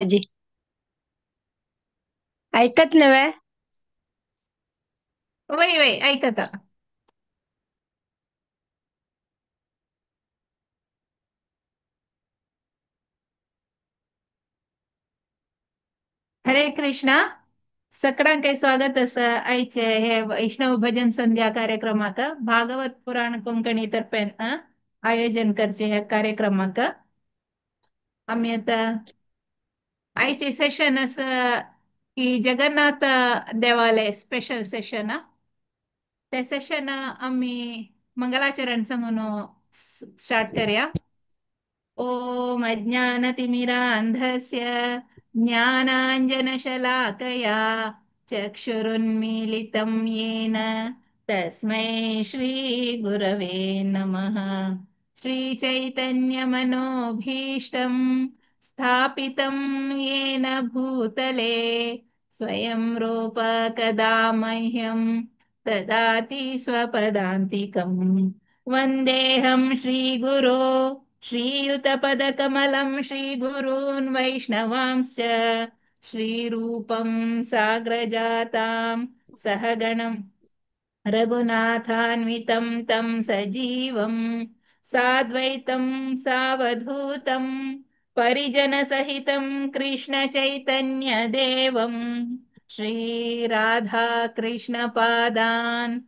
माताजी ऐकत नव्हे. वय वय ऐकता. हरे कृष्णा. सकडांक स्वागत आसा आयचे हे वैष्णव भजन संध्या कार्यक्रमाक. भागवत पुराण कोंकणी तर्फेन आयोजन करचे ह्या कार्यक्रमाक. आमी आता आयचे सेशन आसा की जगन्नाथ देवालय स्पेशल सेशन. ते सेशन आमी मंगलाचरण सांगून स्टार्ट करया. ओम अज्ञानतिमिरान्धस्य ज्ञानाञ्जनशलाकया चक्षुरुन्मीलितं येन तस्मै श्रीगुरवे नमः. श्रीचैतन्यमनोभीष्टं स्थापितं येन भूतले स्वयं रूप कदा मह्यं ददाति स्वपदान्तिकम्. वन्देऽहं श्रीगुरो श्रीयुतपदकमलं श्रीगुरून् वैष्णवांश्च श्रीरूपं साग्रजातां सहगणं रघुनाथान्वितं तं सजीवं साद्वैतं सावधूतं परिजनसहितं कृष्णचैतन्यदेवं श्रीराधाकृष्णपादान्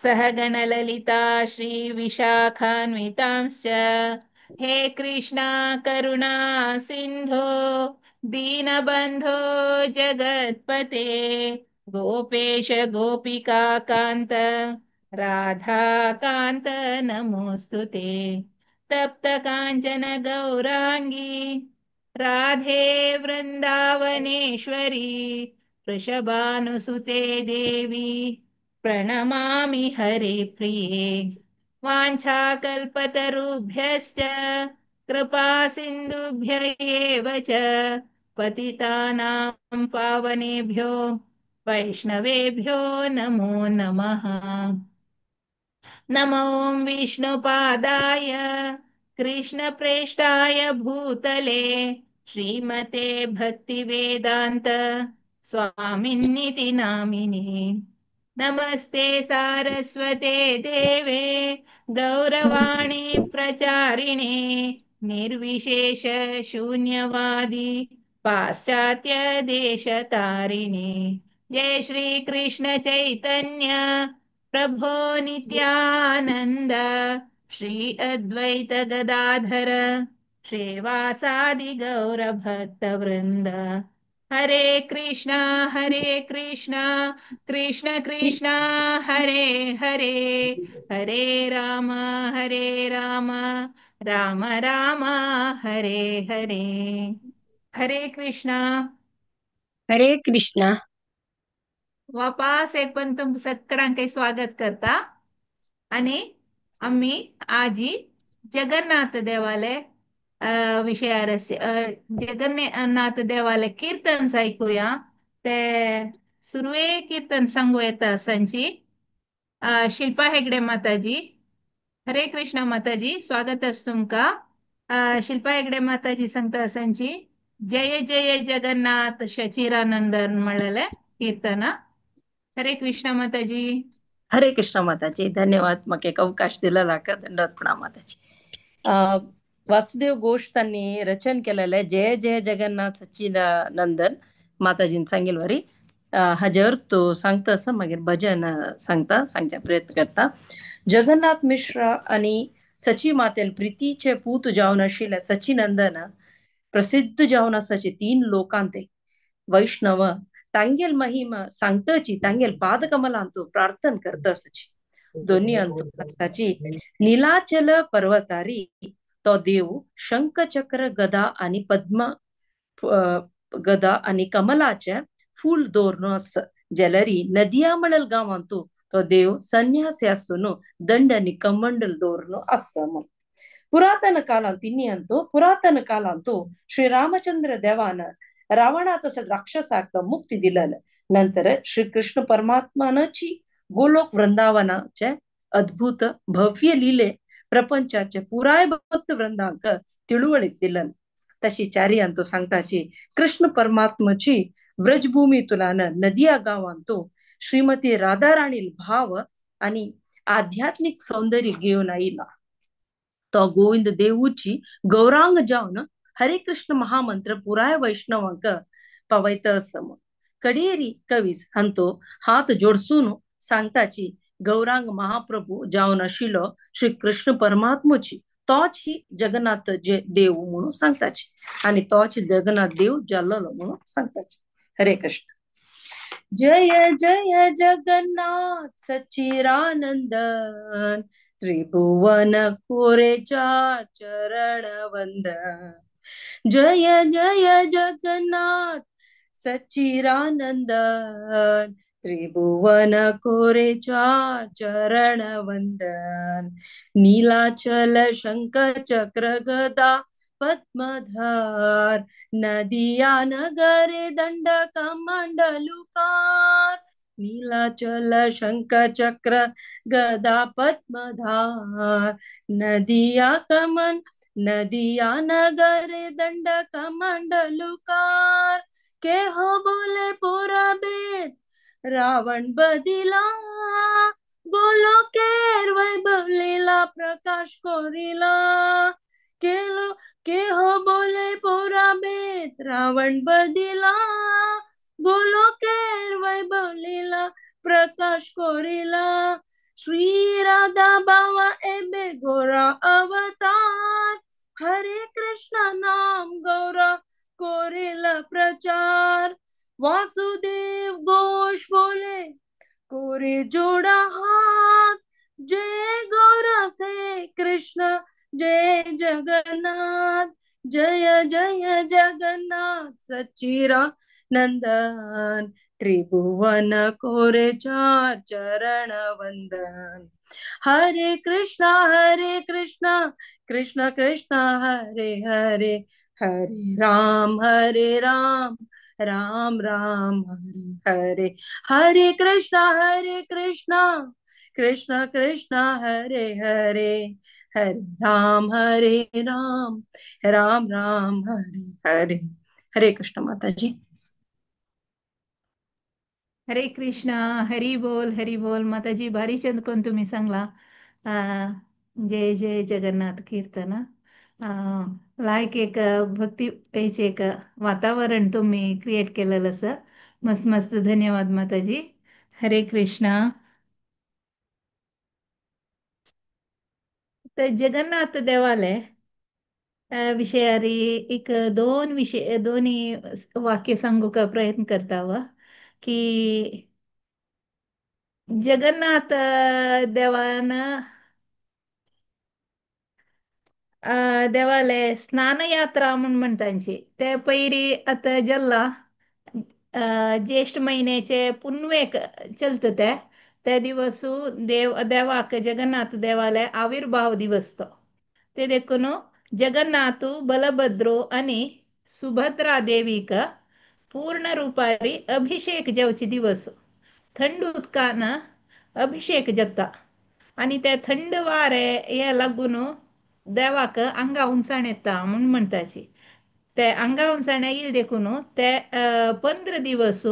सहगणललिता श्रीविशाखान्वितांश्च. हे कृष्णा करुणा सिंधो दीनबंधो जगत्पते गोपेश गोपिका कांत राधाकांत नमोस्तुते. तप्त कांचन गौरांगी राधे वृंदावनेश्वरी वृषभानुसुते देवी प्रणमामि हरे प्रिये. वाञ्छाकल्पतरुभ्यश्च कृपा सिन्धुभ्य एव च पतितानां पावनेभ्यो वैष्णवेभ्यो नमो नमः. नमो विष्णुपादाय कृष्णप्रेष्ठाय भूतले श्रीमते भक्तिवेदान्त स्वामिन्निति नामिने. नमस्ते सारस्वते देवे गौरवाणी प्रचारिणे निर्विशेष शून्यवादी पाश्चात्य देशतारिणे. जय श्री कृष्ण चैतन्य प्रभो नित्यानंद श्री अद्वैत गदाधर श्रीवासादि गौर भक्त वृंद. हरे कृष्णा हरे कृष्णा कृष्ण कृष्णा हरे हरे हरे राम हरे राम राम राम हरे हरे. हरे कृष्णा. हरे कृष्णा. वापस एक पण तुम सगळ्यांक स्वागत करता. आणि आम्ही आजी जगन्नाथ देवालय विषयार जगन्नाथ देवालय कीर्तन ऐकूया. ते सुरवे कीर्तन सांगू येता सांची शिल्पा हेगडे माताजी. हरे कृष्णा माताजी, स्वागत आसा तुमकां. शिल्पा हेगडे माताजी सांगता सांची जय जय जगन्नाथ शचिरानंदन म्हणलेले कीर्तन. हरे कृष्णा माताजी. हरे कृष्णा माताजी, धन्यवाद म्हाका एक अवकाश दिला लाका. धन्यवाद प्रणाम माताजी. वासुदेव घोष त्यांनी रचन केलेलं जय जय जगन्नाथ सच्चिदानंदन माताजीन सांगेल वरी. हाजेर तो सांगता आसा, मागीर भजन सांगता, सांगच्या प्रयत्न करता. जगन्नाथ मिश्रा आनी सची मातेल प्रितीचे पूत जावन आशिल्ले सचिनंदन प्रसिद्ध जावन आसाचे तीन लोकांते वैष्णव तांगेल महिमा सांगताची तांगेल पादकमलांतू प्रार्थन करता आसाची. दोन्ही अंतू सांगताची नीलाचल पर्वतारी तो देव शंखचक्र गदा आणि पद्म गदा आणि कमलाचे फूल दवरून आसा. जाल्यारी नदिया म्हणल गांवांतू तो देव संन्यासी आसून दंड आनी कमंडल दवरून आसा. म्हण पुरातन कालांत तिन्ही अंतू पुरातन कालांतू श्री रामचंद्र देवान रावणा तसं राक्षसाक मुक्ती दिलल. नंतर श्री कृष्ण परमात्मानाची गोलोक वृंदावनाचे अद्भुत भव्य लीले प्रपंचाचे पुराय भक्त वृंदांक तिळवळीत दिलन. तशी चारी अंतो सांगताची कृष्ण परमात्मची व्रजभूमी तुलान नदिया गांवांतो श्रीमती राधाराणील भाव आणि आध्यात्मिक सौंदर्य घेऊन आईला. तो गोविंद देवूची गौरांग जावन हरे कृष्ण महामंत्र पुराय वैष्णवांक पावयत सम. कडेरी कवीस हंतो हात जोडसून सांगताची गौरांग महाप्रभू जावन आशिल्लो श्री कृष्ण परमात्मची तोच ही जगन्नाथ जे देव म्हणून सांगताची आणि तोच जगन्नाथ देव जाल्लो म्हणून सांगताची. हरे कृष्ण. जय जय जगन्नाथ सच्चिदानंदन त्रिभुवन कोरे चार चरण वंदन. जय जय जगन्नाथ सच्चिदानंदन त्रिभुवन कोरे चार चरण वंदन. नीलाचल शंख चक्र गदा पद्मधार नदिया नगरे दंड कमंडलुकार. नीलाचल शंख चक्र गदा पद्मधार नदिया कमंड नदिया नगरे दंड कमंडलुकार. के हो बोले पूरा बेद रावण बदिला गोलोकेर वैभव लीला प्रकाश कोरिला. केलो के हो बोले पूरा बेद रावण बदिला गोलोकेर वैभव लीला प्रकाश कोरिला. श्री राधा बाबा एबे गोरा अवतार हरे कृष्ण नाम गौरा कोरिला प्रचार. वासुदेव घोष बोले कोरे जोड़ा हाथ जय गौरा से कृष्ण जय जगन्नाथ. जय जय जगन्नाथ सच्चिदानंदन त्रिभुवन कोरे चार चरण वंदन. हरे कृष्णा कृष्ण कृष्ण हरे हरे हरे राम राम राम हरे हरे. हरे कृष्णा कृष्ण कृष्ण हरे हरे हरे राम राम राम हरे हरे. हरे कृष्ण माता जी. हरे कृष्ण. हरी बोल हरी बोल माताजी. भारी चंद कोण तुम्ही सांगला. जय जय जगन्नाथ कीर्तन लायक एक भक्ती एक वातावरण तुम्ही क्रिएट केलेलं असं. मस्त मस्त. धन्यवाद माताजी. हरे कृष्णा. तर जगन्नाथ देवालय विषयारी एक दोन विषय दोन्ही वाक्य सांगू का प्रयत्न करताव की जगन्नाथ देवान देवालय स्नानयात्रा म्हणून म्हणतांची ते पैरी आता जल्ला ज्येष्ठ महिन्याचे पुनवेक चलत ते त्या दिवसू देव देवाक जगन्नाथ देवालय आविर्भाव दिवस तो ते देखून जगन्नाथ बलभद्रो आणि सुभद्रा देवीक पूर्ण रुपारी अभिषेक जेवचे दिवस. थंड उदकान अभिषेक जाता आणि त्या थंड वारे हे लागून देवाक आंगा उंचाण येता म्हणून म्हणताची. ते आंगा उंचाण येईल देखून ते 15 दिवस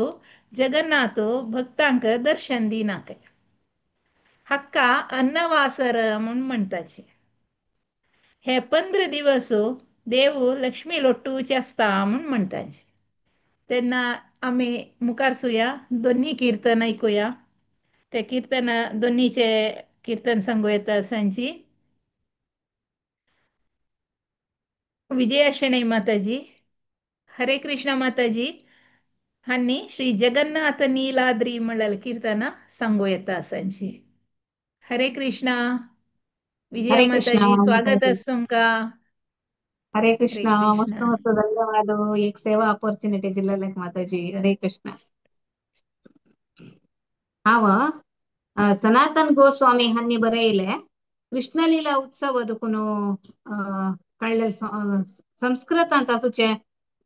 जगन्नाथ भक्तांक दर्शन दिनाक हक्का अन्नवासर म्हणून म्हणताची. हे 15 दिवस देव लक्ष्मी लोटूचे आसता म्हणून म्हणताची. तेन्ना आमी मुखार सुया दोन्ही कीर्तन ऐकूया. ते कीर्तन दोन्हीचे कीर्तन सांगू येता सांची विजया शणै माताजी. हरे कृष्ण माताजी हांणी श्री जगन्नाथ नीलाद्री म्हणलेले कीर्तन सांगू येता सांची. हरे कृष्णा. विजया हरे कृष्णा माताजी स्वागत माताजी. आसा तुमकां. हरे हरे कृष्णा. मस्त कृष्णा. मस्त धन्यवाद. एक सेवा अपॉर्च्युनिटी दिलेले माताजी. हरे कृष्णा. हांव सनातन गोस्वामी हांणी बरयले कृष्णलीला उत्सव देखून कळ्ळे संस्कृतांत आसूचे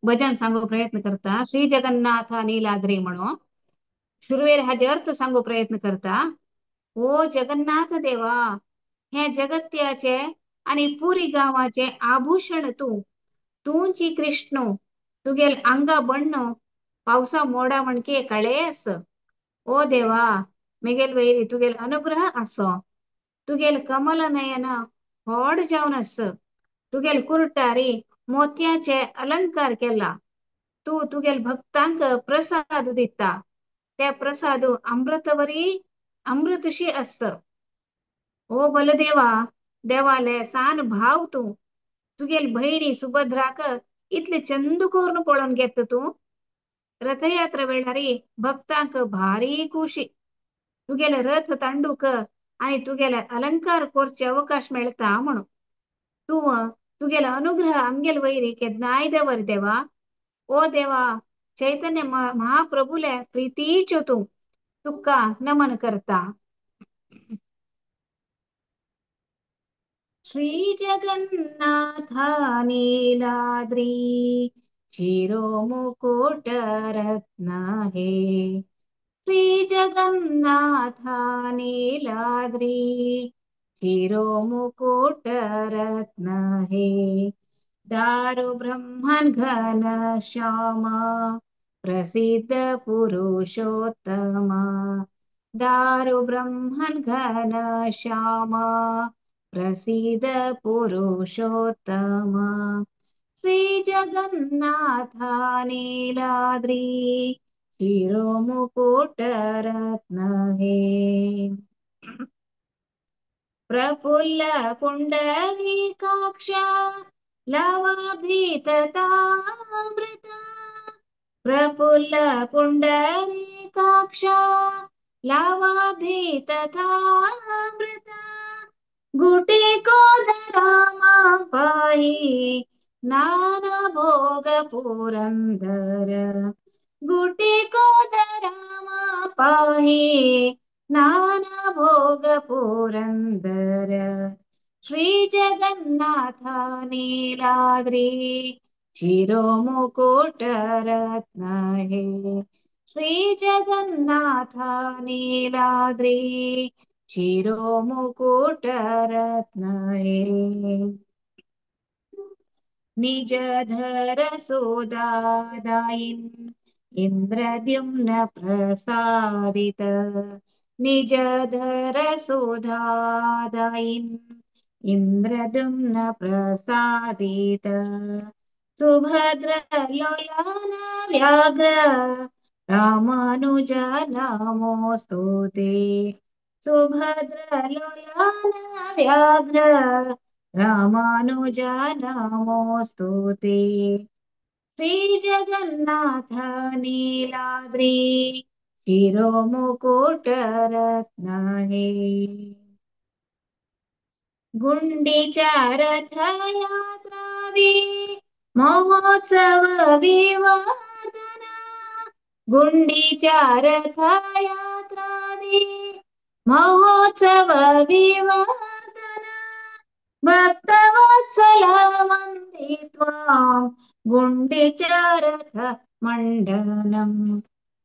भजन सांगू प्रयत्न करता. श्री जगन्नाथ नीलाद्री म्हणून शुरवेर हाजे अर्थ सांगू प्रयत्न करता. ओ जगन्नाथ देवा, हे जगत्याचे आणि पुरी गावाचे आभूषण तू, तूंची कृष्णू तुगेल अंगा बण्णो पावसा मोडा म्हणके कळे आस. ओ देवा मेगेल वैरी तुगेल अनुग्रह आसो. तुगेल कमल नयन होड जावन आस. तुगेल कुरटारी मोतयाचे अलंकार केला. तूं तुगेल भक्तांक प्रसाद दिता. त्या प्रसाद अमृतवरी अमृतशी आस. ओ बलदेवा देवाले सान भाव तूं. तुगेल भयणी सुभद्राक इतले चंद करून पळोवन घेता तूं. रथयात्रा वेळारी भक्तांक भारी खुशी. तुगेले रथ तांडूक आणि तुगेले अलंकार कोरचे अवकाश मेळता म्हणून तूं तुगेले अनुग्रह आमगेल वैरी केन्नाय देवर देवा. ओ देवा चैतन्य महाप्रभुले प्रीतीचो तूं तुका नमन करता. श्री जगन्नाथ नीलाद्री शिरोमुकुट रत्न हे. श्री जगन्नाथ नीलाद्री शिरोमुकुट रत्न हे. दारु ब्रह्मन घन श्याम प्रसिद्ध पुरुषोत्तम. दारु ब्रह्मन घन श्याम प्रसिद्ध पुरुषोत्तम. श्री जगन्नाथ नीलाद्री शिरोमुकुट रत्न हे. प्रफुल्ल पुंडरीकाक्ष लवाब्धि तथामृत. प्रफुल्ल पुंडरीकाक्ष लवाब्धि तथामृत. गुटिकोदरा पाहि नाना भोग पुरंदर. गुटिकोदरा पाहि नाना भोग पुरंदर. श्री जगन्नाथ नीलाद्री शिरोमुकुट रत्न हे. श्री जगन्नाथ नीलाद्री शिरोमुकुट रत्न हे. निज धर सुदादायिन इंद्रद्युम्न प्रसादित. निज धर सुधादायिन इंद्रद्युम्न प्रसादित. सुभद्र लोलन व्याघ्र रामानुज नमोस्तुते. सुभद्र लोलन व्याघ्र रामानुज नमोस्तुते. श्री जगन्नाथ नीलाद्री शिरोमुकुट रत्न हे. गुंडीचा रथयात्रादी महोत्सव विवर्धना. गुंडीचा रथयात्रादी महोत्सव विवर्धना. भक्तवत्सल वन्दे त्वां गुंडीचा रथ मंडनम.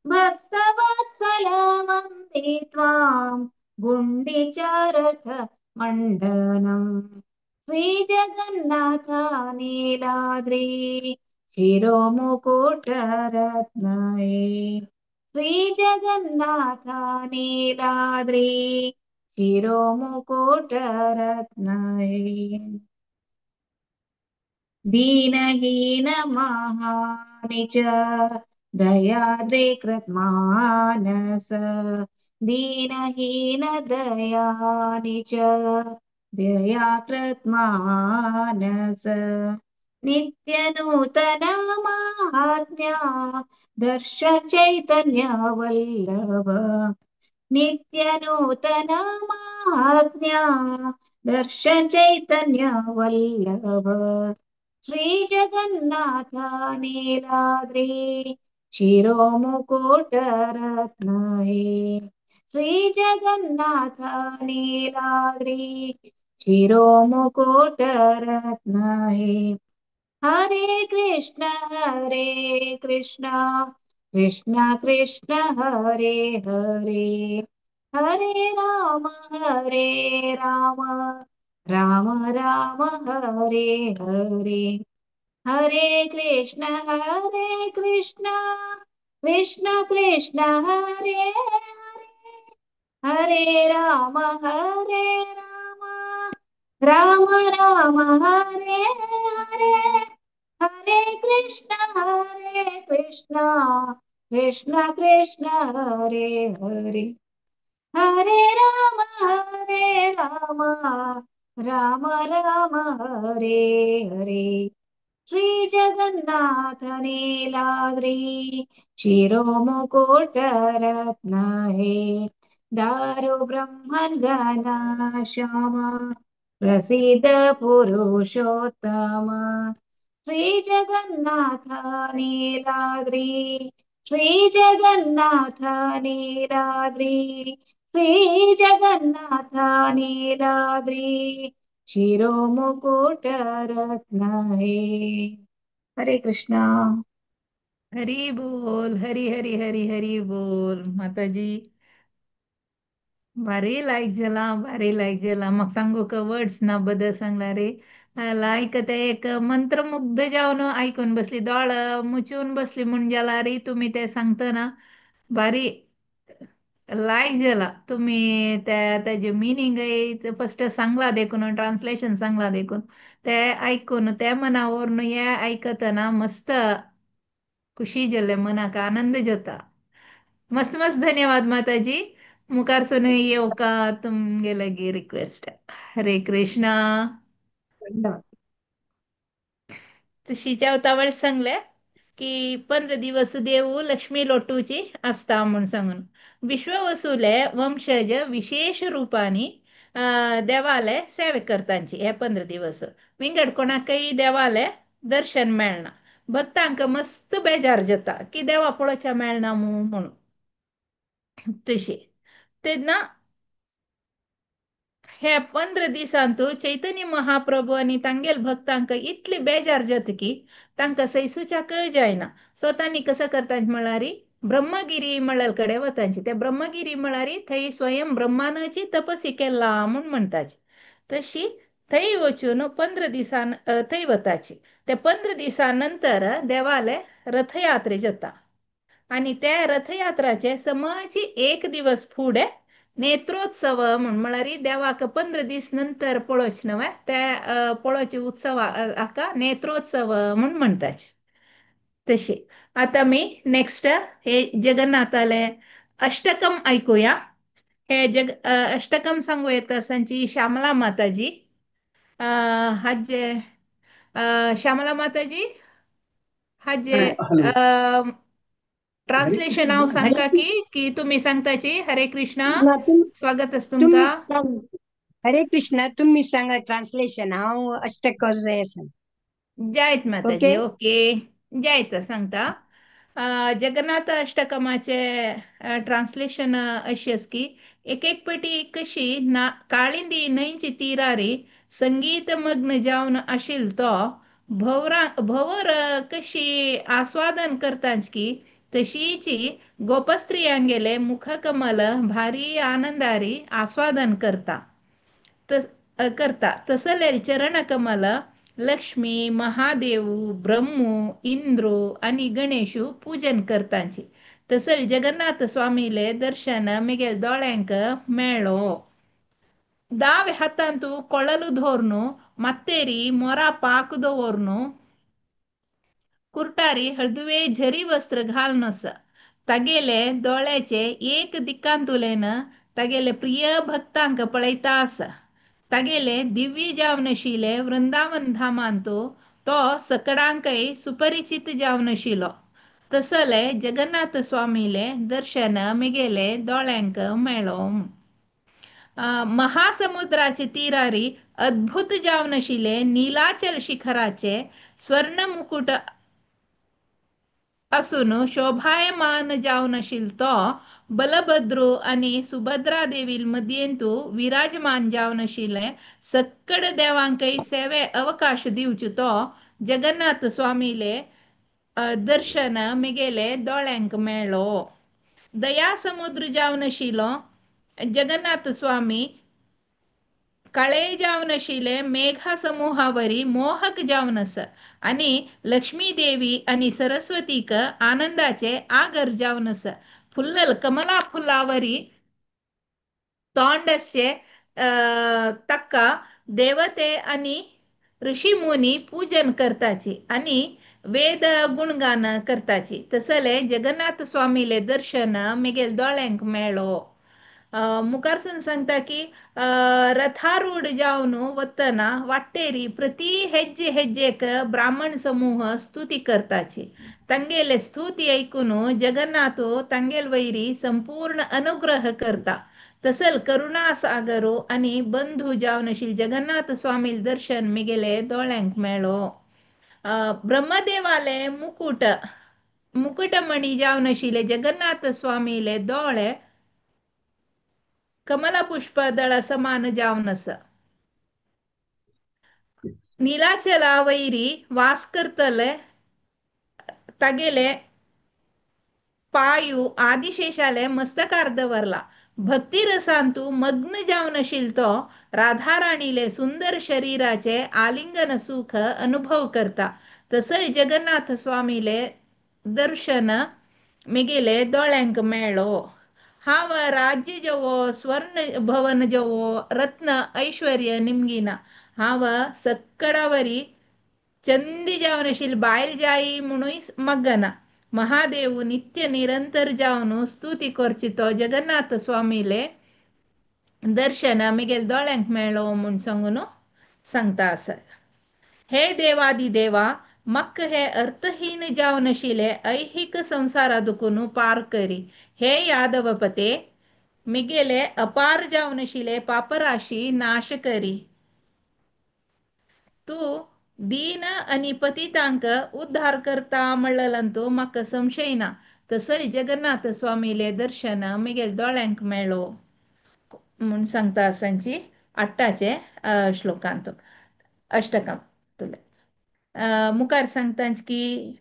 भक्तवत्सल वन्दे त्वां गुंडीचा रथ मंडनम. श्री जगन्नाथ नीलाद्री शिरोमुकुट रत्न हे. श्री जगन्नाथ नीलाद्री शिरोमुकुट रत्न हे. दीनहीन महानिच दयाद्रीकृत मानस. दीनहीन दयानिच दयाकृत मानस. नित्यनूतन महात्म्या दर्शन चैतन्य वल्लभ. नित्यनूतन महात्म्या दर्शन चैतन्य वल्लभ. श्री जगन्नाथ नीलाद्री शिरोमुकुट रत्न हे. श्री जगन्नाथ नीलाद्री शिरोमुकुट रत्न हे. हरे कृष्ण कृष्ण कृष्ण हरे हरे. हरे राम राम राम हरे हरे. हरे कृष्ण हरे कृष्ण कृष्ण कृष्ण हरे हरे, हरे राम हरे राम राम राम हरे हरे, हरे कृष्ण हरे कृष्ण कृष्ण कृष्ण हरे हरे, हरे राम हरे राम राम राम हरे हरे। श्री जगन्नाथ नीलाद्री शिरोमुकुट रत्न हे, दारु ब्रह्मन घन श्याम प्रसिद्ध पुरुषोत्तम। श्री जगन्नाथ नीलाद्री श्री जगन्नाथ नीलाद्री श्री जगन्नाथ नीलाद्री शिरोमुकुट रत्न हे। हरे कृष्णा। हरी बोल, हरी हरी हरी हरी बोल। माताजी भारी लायक जाला, भारी लायक जाला। म्हाका सांगूक वर्ड्स ना बदल सांगला रे। लायक ते एक मंत्रमुग्ध जावन आयकून बसली, दोळ मुचून बसली म्हूण जाला रे तुमी ते सांगतना भारी लायक जाला। तुमी ते तेजे मिनींगय फस्ट सांगला देखून, ट्रान्सलेशन सांगला देखून ते आयकून ते मना व्हरून हे आयकतना मस्त खुशी जाल्ले, मनाक आनंद जाता। मस्त मस्त धन्यवाद माताजी। मुखार सून येवका तुमगे लागीं रिक्वेस्ट। हरे कृष्णा। तशीच्या वतावळ सांगले की 15 दिवस देव लक्ष्मी लोटूची आसता म्हूण सांगून विश्ववसुले वंशज विशेष रुपांनी देवाले सेवे करतांची हे 15 दिवस. विंगड कोणाकय देवाले दर्शन मेळना, भक्तांक मस्त बेजार जाता की देवा पळोवच्या मेळना म्हणून. तशी तेन्ना हे 15 दिसांतू चैतन्य महाप्रभू आनी तांगेल भक्तांक इतले बेजार जाता की तांकां सैसूच्याकय जायना. सो तांणी कसो करता म्हळ्यार ब्रह्मगिरी म्हळ्यार कडेन वतांची. ते ब्रह्मगिरी म्हळ्यार थंय स्वयं ब्रह्मानाची तपसी केला म्हूण म्हणटाची. तशी थंय वचून 15 दिसान थंय वताची. ते 15 दिसां नंतर देवाले रथयात्रे जाता आनी त्या रथयात्राचे समजी एक दिवस फुडें नेत्रोत्सव म्हूण म्हळ्यार देवाक 15 दीस नंतर पळोवचें न्हय त्या पळोवचे उत्सव हाका नेत्रोत्सव म्हूण म्हणटाचे. तशी आतां आमी नेक्स्ट हे जगन्नाथाले अष्टकम आयकुया. हे जग अष्टकम सांगू येता सांची श्यामला माताजी. हाजे श्यामला माताजी हाजे ट्रान्सलेशन हांव सांगता की की तुमी सांगताची. हरे कृष्णा, स्वागत आसा तुमकां. हरे कृष्णा, तुमी सांगा ट्रान्सलेशन, हांव अष्टक जायत माताजी. ओके जायत सांगता. जगन्नाथ अष्टकमाचे ट्रान्सलेशन अशें आसा की एक एक पेटी कशी ना काळिंदी न्हंयची तिरारी संगीतमग्न जावन आशिल्लो तो भोवरा भोवर कशी आस्वादन करताच की तशीची गोपस्त्रियांगेले मुखकमल भारी आनंदारी आस्वादन करता करता. तसले चरणकमल लक्ष्मी महादेव ब्रह्मू इंद्रो आणि गणेशू पूजन करतांची. तसल जगन्नाथ स्वामीले दर्शन मिगेल दोळ्यांक मेळो. दावे हातांतू ಕೊಳಲು धोरनु मत्तेरी मोरा पाक दवरनु कुर्टारी हळदुवे झरी वस्त्र घालनस तागेले दोळ्याचे एक दिक्कांतुलेन तागेले प्रिय भक्तांक पळयता आसा. तागेले दिव्य जावनशिले वृंदावन धामांतू तो सकडांकय सुपरिचित जावनशिलो. तसले जगन्नाथ स्वामीले दर्शन मिगेले दोळ्यांक मेळो. महासमुद्राचे तीरारी अद्भुत जावनशिले नीलाचल शिखराचे स्वर्णमुकुट असून शोभायमान जावनशील तो बलभद्रू आणि सुभद्रा देवील मध्येंतू विराजमान जावनशिले सक्कड देवांकय सेवे अवकाश दिवचो तो जगन्नाथ स्वामीले दर्शन मिगेले दोळ्यांक मेळो. दया समुद्र जावनशिलो जगन्नाथ स्वामी काळे जावन आशिल्ले मेघा समूहावरी मोहक जावन आसा आनी लक्ष्मी देवी आनी सरस्वतीक आनंदाचे आगर जावन आसा. फुल्लल कमला फुलावरी तोंड आसचे ताका देवते आनी ऋषी मुनी पूजन करताची आनी वेद गुणगान करताची. तसले जगन्नाथ स्वामीले दर्शन मिगेल दोळ्यांक मेळो. मुखारसून सांगता की रथारूढ जावन वतना वाटेरी प्रति हेज्जे हेज्जेक ब्राह्मण समूह स्तुती करताची. तांगेले स्तुती ऐकून जगन्नाथ तांगेल वैरी संपूर्ण अनुग्रह करता. तसल करुणा सागरो आनी बंधू जावन आशिल्ले जगन्नाथ स्वामील दर्शन मिगेले दोळ्यांक मेळो. ब्रह्मदेवाले मुकुट मुकुटमणी जावन आशिल्ले जगन्नाथ स्वामीले दोळे कमलपुष्प दळ समान जावन आसा. नीलाचला वैरी वास करतले तागेले पायू आदिशेषाले मस्तकार दवरला. भक्तिरसांतु मग्न जावन आशिल्लो तो राधाराणीले सुंदर शरीराचे आलिंगन सुख अनुभव करता. तसय जगन्नाथ स्वामीले दर्शन मिगेले दोळ्यांक मेळो. हांव राज्य जवो स्वर्ण भवन जवो रत्न ऐश्वर्य निमगिना. हांव सक्कडावरी चंदी जावन आशिल्ली बायल जायी म्हणूय मग्गना. महादेव नित्य निरंतर जावन स्तुती करची तो जगन्नाथ स्वामीले दर्शन मिगेल दोळ्यांक मेळो म्हूण सांगून सांगता आसा. हे देवादी देवा मक्क हे अर्थहीन जावन आशिल्ले ऐहिक संवसारा दुखून पार करी. हे यादवपते मिगेले अपार जावन आशिल्ले पापराशी नाश करी. तूं दीन आनी पतितांक उद्धार करता म्हणलेलांतू म्हाका संशय ना. तसय जगन्नाथ स्वामीले दर्शन मिगेल दोळ्यांक मेळो म्हूण सांगता आसांची आठ्ठाचे श्लोकांत अष्टकम तुले. मुखार सांगता की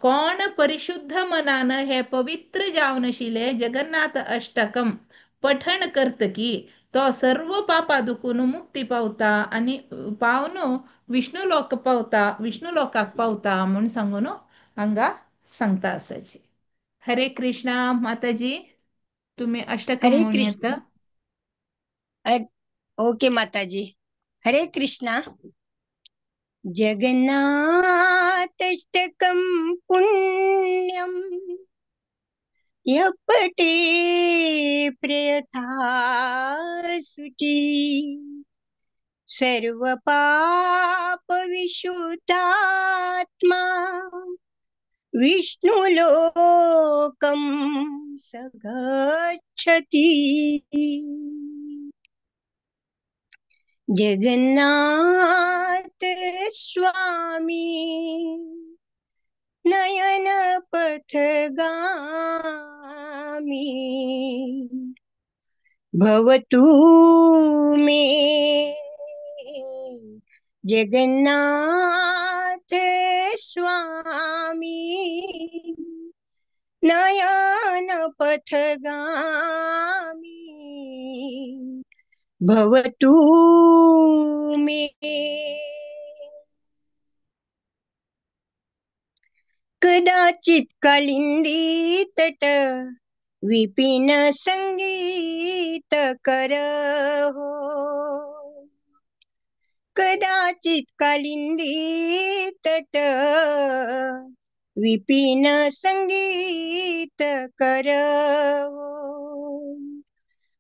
कोण परिशुद्ध मनान हे पवित्र जावन आशिल्ले जगन्नाथ अष्टकम पठण करतकी तो सर्व पापा दुखून मुक्ती पावता आनी पावन विष्णुलोक पावता, विष्णुलोकाक पावता म्हूण सांगून हांगा सांगता आसाची. हरे कृष्णा माताजी, तुम्ही अष्टकम हरे म्हणून कृष्ण. येता. ओके माताजी. हरे कृष्णा. जगन्नाथ अष्टकम पुण्यम यपटे प्रयथा शुचि सर्व पाप विशुद्धात्मा विष्णुलोकम सगच्छति. जगन्नाथ स्वामी नयन पथगामी भवतु मे जगन्नाथ स्वामी नयन पथगामी भवतु मे. कदाचित कालिंदी तट विपिन संगीत करहो. कदाचित कालिंदी तट विपिन संगीत करहो.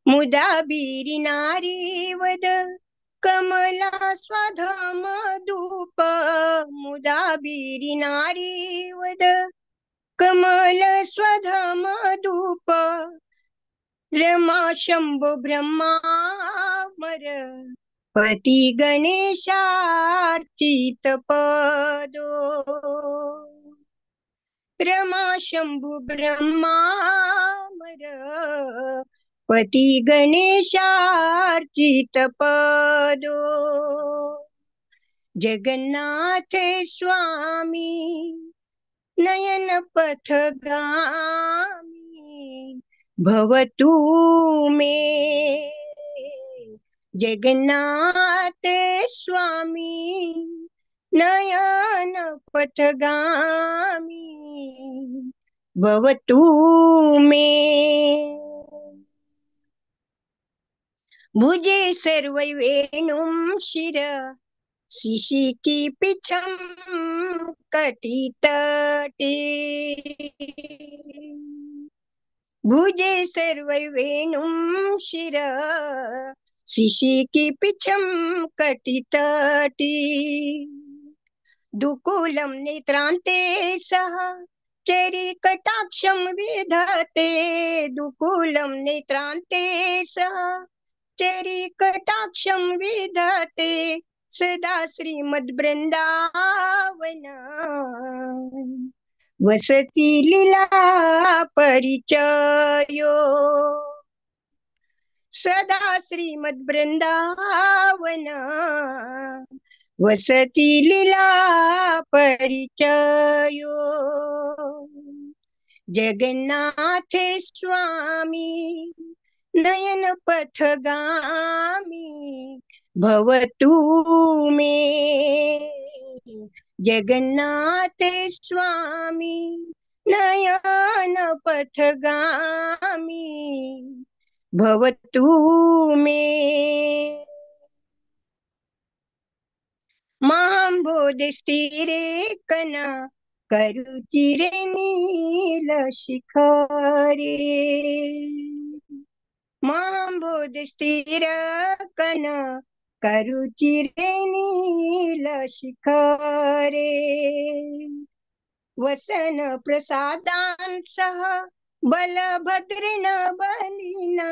मुदा बीरी नारी वद कमला स्वाधम धूप. मुदा बीरी नारी वद कमल स्वधम धूप. रमा शंभो ब्रह्मा मर पति गणेशार्चित पदो. रमा शंभु ब्रह्मा मर पति गणेशार्चित पदो. जगन्नाथ स्वामी नयन पथगामी भवतु मे जगन्नाथ स्वामी नयन पथगामी भवतु मे। भुजे सर्ववेणुं शिर शिशिकी पिछम कटितटे। भुजे सर्ववेणुं शिर शिशिकी पिछम कटितटे। दुकूलं नेत्रान्ते सह चरिकटाक्षं विधते। दुकूलं नेत्रान्ते सह चरिकटाक्षं विधते। सदा श्रीमद्वृंदावन वसति लीला परिचयो। सदा श्रीमद्वृंदावन वसति लीला परिचयो। जगन्नाथ स्वामी नयन पथगामी भवतु मे। जगन्नाथ स्वामी नयन पथगामी भवतु मे। महाम्बोधिस्थिरे कना करुचिरे नील शिखरे। महाम्बोधिस्थिर कना करुचिरे नील शिखरे। वसन प्रसादान सह बलभद्रिण बलिना।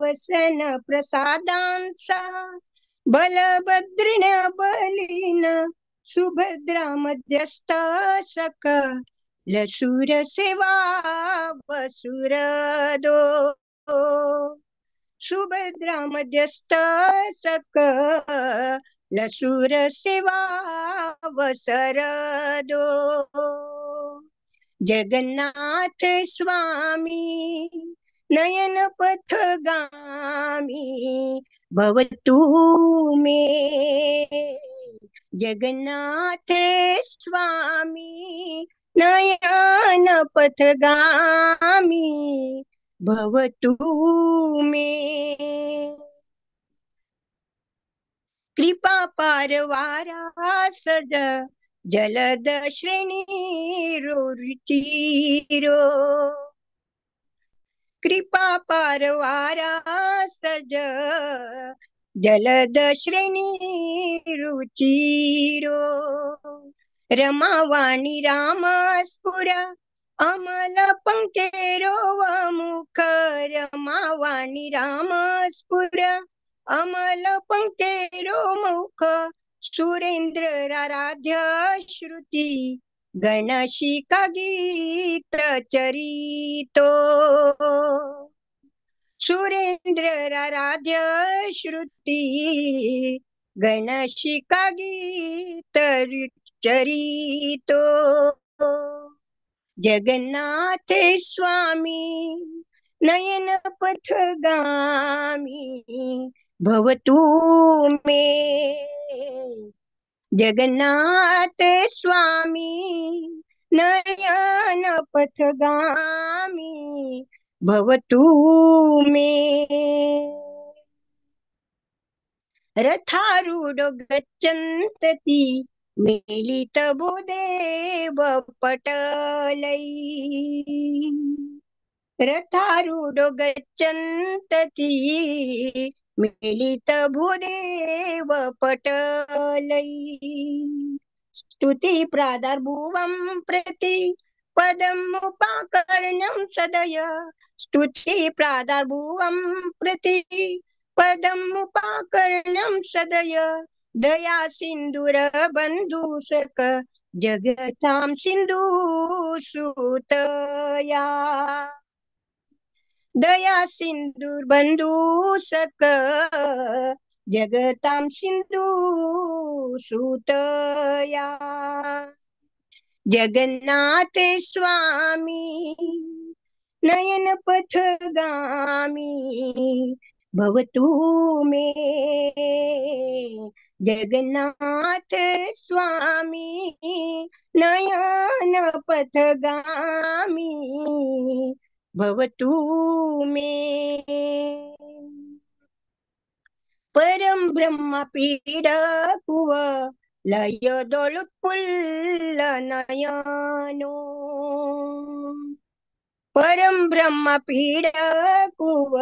वसन प्रसादान सह बलभद्रिण बलिना। सुभद्रा मध्यस्थ सक लसुर सेवा वसुर दो। सुभद्रा मध्यस्थ सक लसुर सेवा वसर दो। जगन्नाथ स्वामी नयन पथगामी भवतु मे। जगन्नाथ स्वामी नयन पथगामी भवतु मे। कृपा पारवारा सद जलद श्रेणी रुचिरो। कृपा पारवारा सज जलद श्रेणी रुचिरो। रमावाणी राम स्फुर अमल पंकेरो मुख। रमावाणी राम स्फुर अमल पंकेरो मुख। सुरेंद्र आराध्य श्रुति गणशिका गीत चरितो। सुरेंद्र आराध्य श्रुति गणशिका गीत चरितो। जगन्नाथ स्वामी नयन पथगामी भवतु मे। जगन्नाथ स्वामी नयन पथगामी भवतु मे। रथारूढ गच्छन्ति मिलित भूदेव पटलै। रथारूढ गच्छन्ति मिलित भूदेव पटलै। स्तुति प्रादुर्भुवं प्रति पदम् उपाकर्ण्यं सदय। स्तुति प्रादुर्भुवं प्रति पदम् उपाकर्ण्यं सदय। दया सिंधुर बंधुसक जगतां सिंधु सुतया। दया सिंधुर बंधुसक जगतां सिंधु सुतया। जगन्नाथ स्वामी नयन पथगामी भवतु मे। जगन्नाथ स्वामी नयन पथगामी भवतु मे। परम ब्रह्म पीडकुव लय दोलुत्फुल्ल नयनो। परम ब्रह्म पीडकुव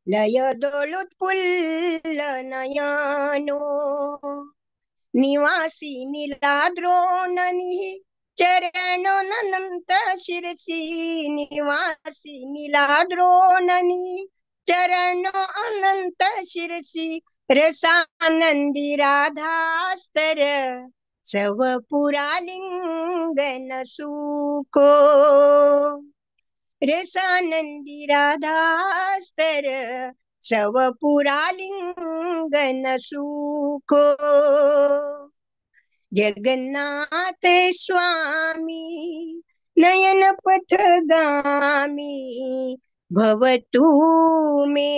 लय दोलुत्फुल्ल नयनो। निवासी नीलाद्रोणनि चरणोनंत शिरसी। निवासी नीलाद्रोणनि चरणो अनंत शिरसी। रसानंदी राधास्तर सव पुरालिंगन सुखो। रसानंदी राधास्तर सव पुरालिंगन सुखो। जगन्नाथ स्वामी नयन पथगामी भवतु मे।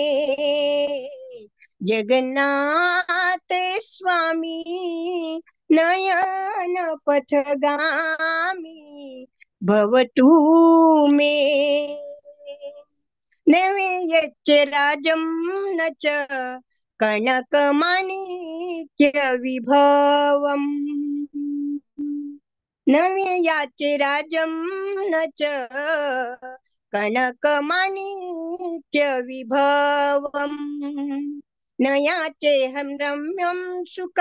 जगन्नाथ स्वामी नयन पथगामी भवतु मे। नवेयच्च राजं न च कनकमाणिक्य विभवम्। नवेयाच राजं न च कनकमाणिक्य विभवम्। न याचेऽहं रम्यं सुख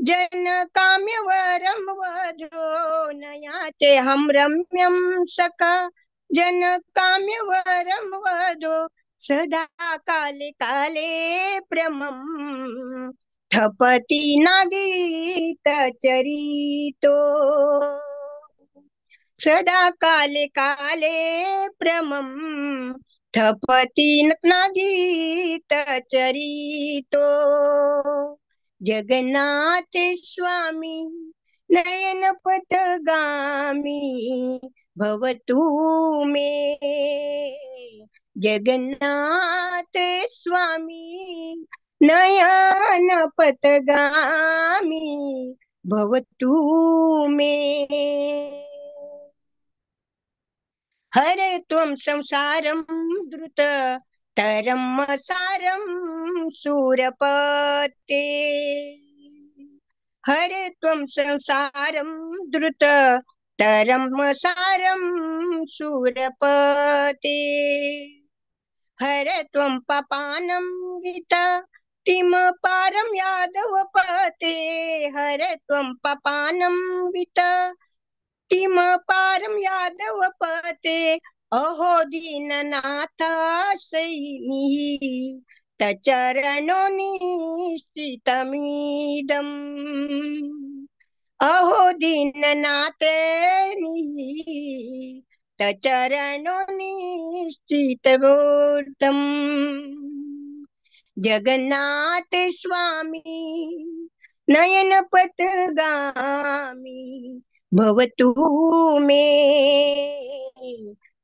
जन काम्यवरं वधो। न याचेऽहं रम्यं सख जन काम्यवरं वधो। सदा काले काले प्रमं थपति नागीत चरितो। सदा काले काले प्रमं थपति नागीत चरितो। जगन्नाथ स्वामी नयन पथगामी भवतु मे। जगन्नाथ स्वामी नयन पथगामी भवतु मे। हरे त्वं संसारं द्रुत तरं सारं सुरपते। हरे त्वं संसारं द्रुत तरं सारं सुरपते। हरे त्वं पापानं गीता तिम पारं यादवपते। हरे त्वं पापानं गीता तिम पारं यादवपते। अहो दीननाथा सैनी तचरणो निश्चितमिदम्। अहो दीननाथ तचरणो निश्चितमूर्तम्। जगन्नाथ स्वामी नयन पथगामी भवतु मे।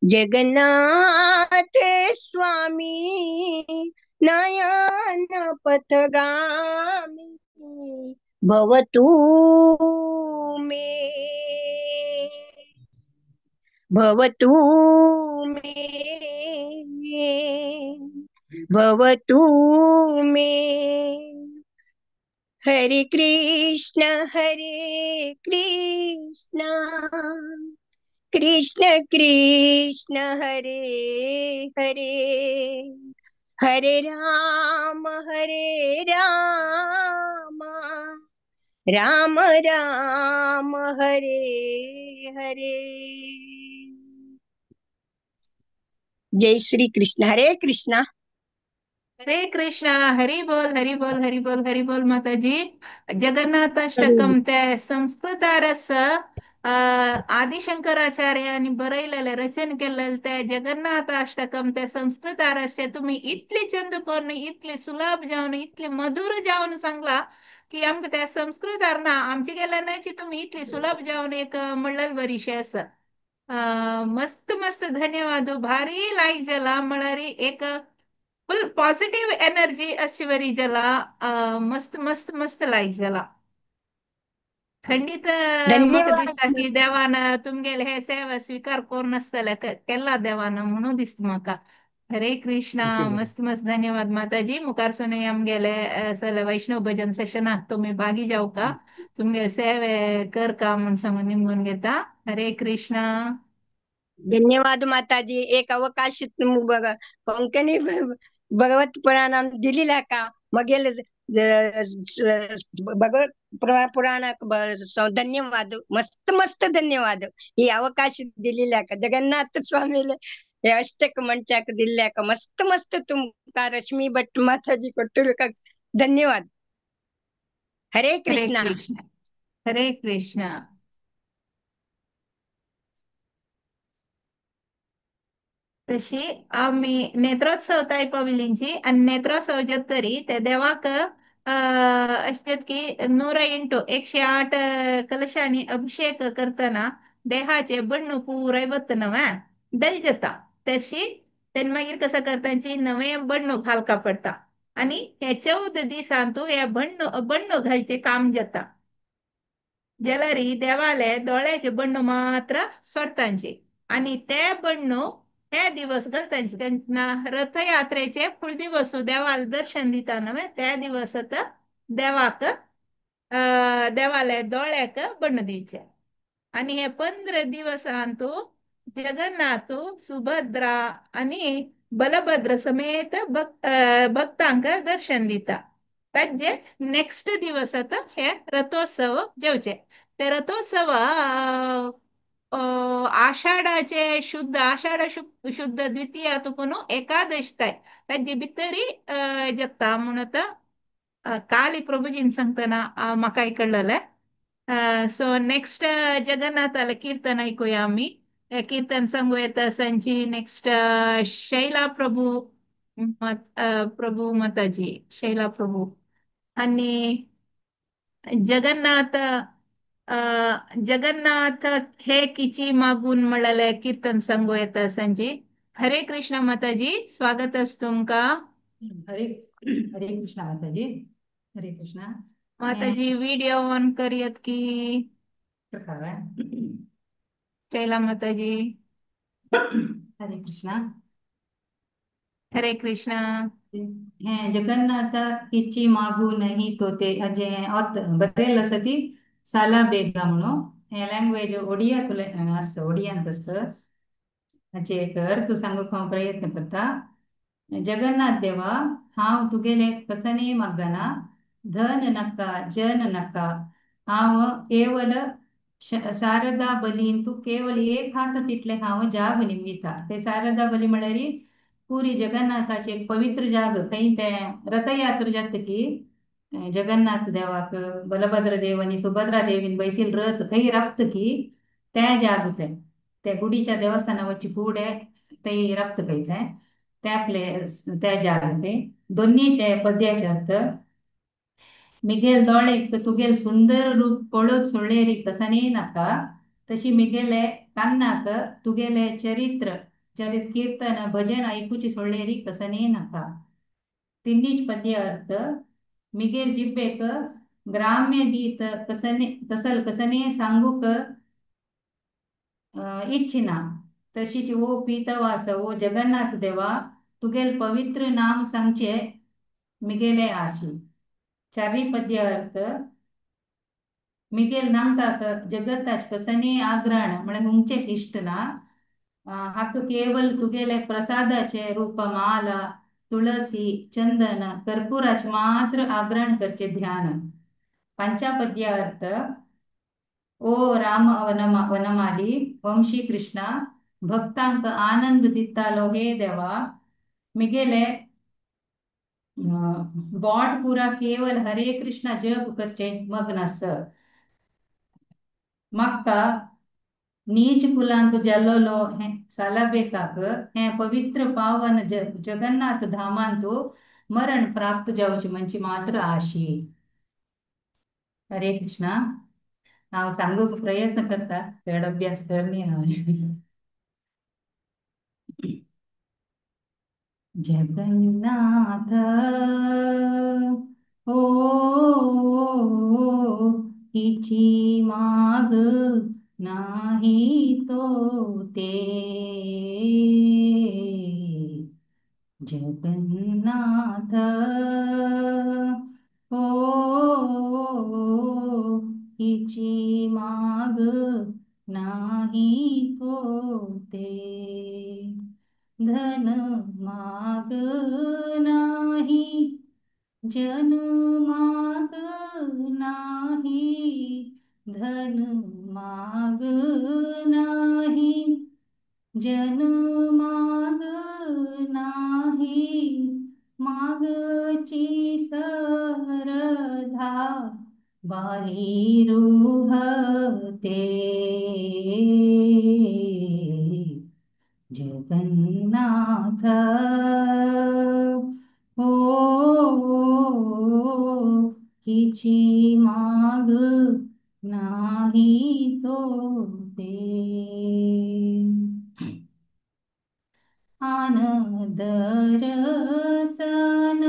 जगन्नाथ स्वामी नयन पथगामी भवतु मे। भवतु मे। भवतु मे। हरे कृष्ण हरे कृष्ण कृष्ण कृष्ण हरे हरे। हरे राम राम राम राम हरे हरे। जय श्री कृष्ण। हरे कृष्णा। हरे कृष्णा। हरी बोल हरी बोल हरी बोल हरी बोल माताजी। जगन्नाथाष्टकम ते संस्कृतारस आदिशंकराचार्यांनी बरयलेले रचन केलेले ते जगन्नाथाष्टकम ते संस्कृतारस्य तुम्ही इतले चंद करून इतले सुलभ जावन इतले मधुर जावन सांगला की आमकां त्या संस्कृतार ना आमचे गेल्यानाची तुम्ही इतली सुलभ जावन एक म्हणल्यार बरीशी आसा. मस्त मस्त धन्यवाद. भारी लायक जाला म्हळ्यार एक फुल पॉझिटिव्ह एनर्जी अशी वरी जाला. मस्त मस्त मस्त लायक जाला. खंडित म्हाका धन्यवाद. दिसता की देवान तुमगेले हे सेवा स्वीकार करून आसतले केला देवान म्हणून दिसता म्हाका. हरे कृष्णा. मस्त मस्त धन्यवाद माताजी. मुखार सुनूय आमगेले सगळे वैष्णव भजन सेशनाक तुमी भागी जावका का, तुमगेले सेवे कर का म्हूण सांगून निमगून घेता. हरे कृष्णा. धन्यवाद माताजी. एक अवकाश बघा कोंकणी भगवत पुराणान दिलेला का मगेले भगवत पुराणाक धन्यवाद. मस्त मस्त धन्यवाद. ही अवकाश दिलेला का जगन्नाथ स्वामीले हे अष्टक मंचाक दिल्ल्या का मस्त मस्त तुमका रश्मी भट्ट माताजी कोट्टुलका धन्यवाद. हरे हरे कृष्णा. कृष्ण. हरे कृष्णा. तशी आमी नेत्रोत्सव ताय पाविलींची आनी नेत्रोत्सव जातरी ते देवाक अशें की 108 कलशांनी अभिषेक करतना देहाचे बण्णू पुराय वता न्हय डल जाता. तशी तेन्ना मागीर कसं करताची नवें बण्णू घालका पडटा आनी हे 14 दिसांतू हे बण्णू बण्णू घालचें काम जाता. जाल्यार देवाले दोळ्याचे बण्णू मात्र सोडतांचे आनी ते बण्णू हे दिवस घालतांचे. तेन्ना रथयात्रेचे फुल दिवस देवाल दर्शन दिता न्हय त्या दिवस आतां देवाक देवाले दोळ्याक बण्णू दिवचे. आनी हे 15 दिवसांतू जगन्नाथ सुभद्रा आनी बलभद्र समेत भक्तांक दर्शन दिता. ताजे नेक्स्ट दिवस आतां हे रथोत्सव जेवचे. ते रथोत्सव आषाढाचे शुद्ध आषाढ शुद्ध द्वितीया तुकून एकादश ताय ताजे भितरी जाता म्हूण आतां काली प्रभुजीन सांगतना म्हाका कळ्ळलें. सो नेक्स्ट जगन्नाथाला कीर्तन ऐकूया आमी. कीर्तन सांगू येता सांची नेक्स्ट शैला प्रभू प्रभू माताजी शैला प्रभू आणि जगन्नाथ जगन्नाथ हे किची मागून म्हळ्याले कीर्तन सांगू येता सांची. हरे कृष्ण माताजी, स्वागत आसा तुमकां. हरे हरे कृष्णा माताजी. हरे कृष्णा माताजी व्हिडिओ ऑन करयात की. शैला माताजी. हरे कृष्णा. हरे कृष्णा. हे जगन्नाथ किची मागू नाही तो ते जे बरेल आसा ती साला बेगा म्हणून हे लँग्वेज ओडिया तुले आसा ओडियान आसा. हाचे एक अर्थ सांगूंक हांव प्रयत्न करता. जगन्नाथ देवा हांव तुगेले कसने मागना, धन नाका जन नाका, हांव केवल शारदा बलीन तूं केवल एक हात तितले हांव जाग निमगिता. ते शारदा बली म्हळ्यार पुरी जगन्नाथाचे एक पवित्र जाग थंय ते रथयात्रा जाता की जगन्नाथ देवाक बलभद्र देव आनी सुभद्रा देवीन बैसील रथ थंय राबता की त्या जाग ते त्या गुडीच्या देवस्थाना वचचे फुडें थंय राबता खंय ते त्या प्लेस त्या जाग ते दोन्हीचे पद्याचे अर्थ. मिगेल दोळेक तुगेल सुंदर रूप पळोत सोळेरी कसने नाका, तशी मिगेले कान्नाक तुगेले चरित्र चरित कीर्तन भजन ऐकूची सोळेरी कसने नाका. तिन्हीच पद्य अर्थ. मिगेल जिब्बेक ग्राम्य गीत कसने तसल कसने सांगूक इच्छिना, तशीच ओ पीतवास ओ जगन्नाथ देवा तुगेल पवित्र नाम सांगचे मिगेले आशी. चारी पद्य अर्थ. मिगेल नामकाक जगताच कसने आग्रण म्हळ्यार हुंगचे इश्ट ना, हाका केवल तुगेले प्रसादाचे रूप माला तुळसी चंदन कर्पुराच मात्र आग्रण करचे ध्यान. पंचापद्य अर्थ. ओ राम वनमाली वंशी कृष्णा भक्तांक आनंद दितालो हे देवा, मिगेले बोट पुरा केवल हरे कृष्णा जप करचे मग्न आस. म्हाका नीच कुलांत जल्लोलो हे सालाबेकाक हे पवित्र पावन जगन्नाथ धामांतु मरण प्राप्त जावची म्हणजे मात्र आशी. हरे कृष्णा. हांव सांगूंक प्रयत्न करता, चड अभ्यास करनी हांवें. जगन्नाथ ओ हिची माग नाही तो ते जगन्नाथ ओ हिची माग नाही तो ते धन माग नाही जन माग नाही धन माग नाही जन माग नाही मागची सरधा बाली रुहते जगन्नाथ ओ हिची माग नाही तो ते आनंद रसन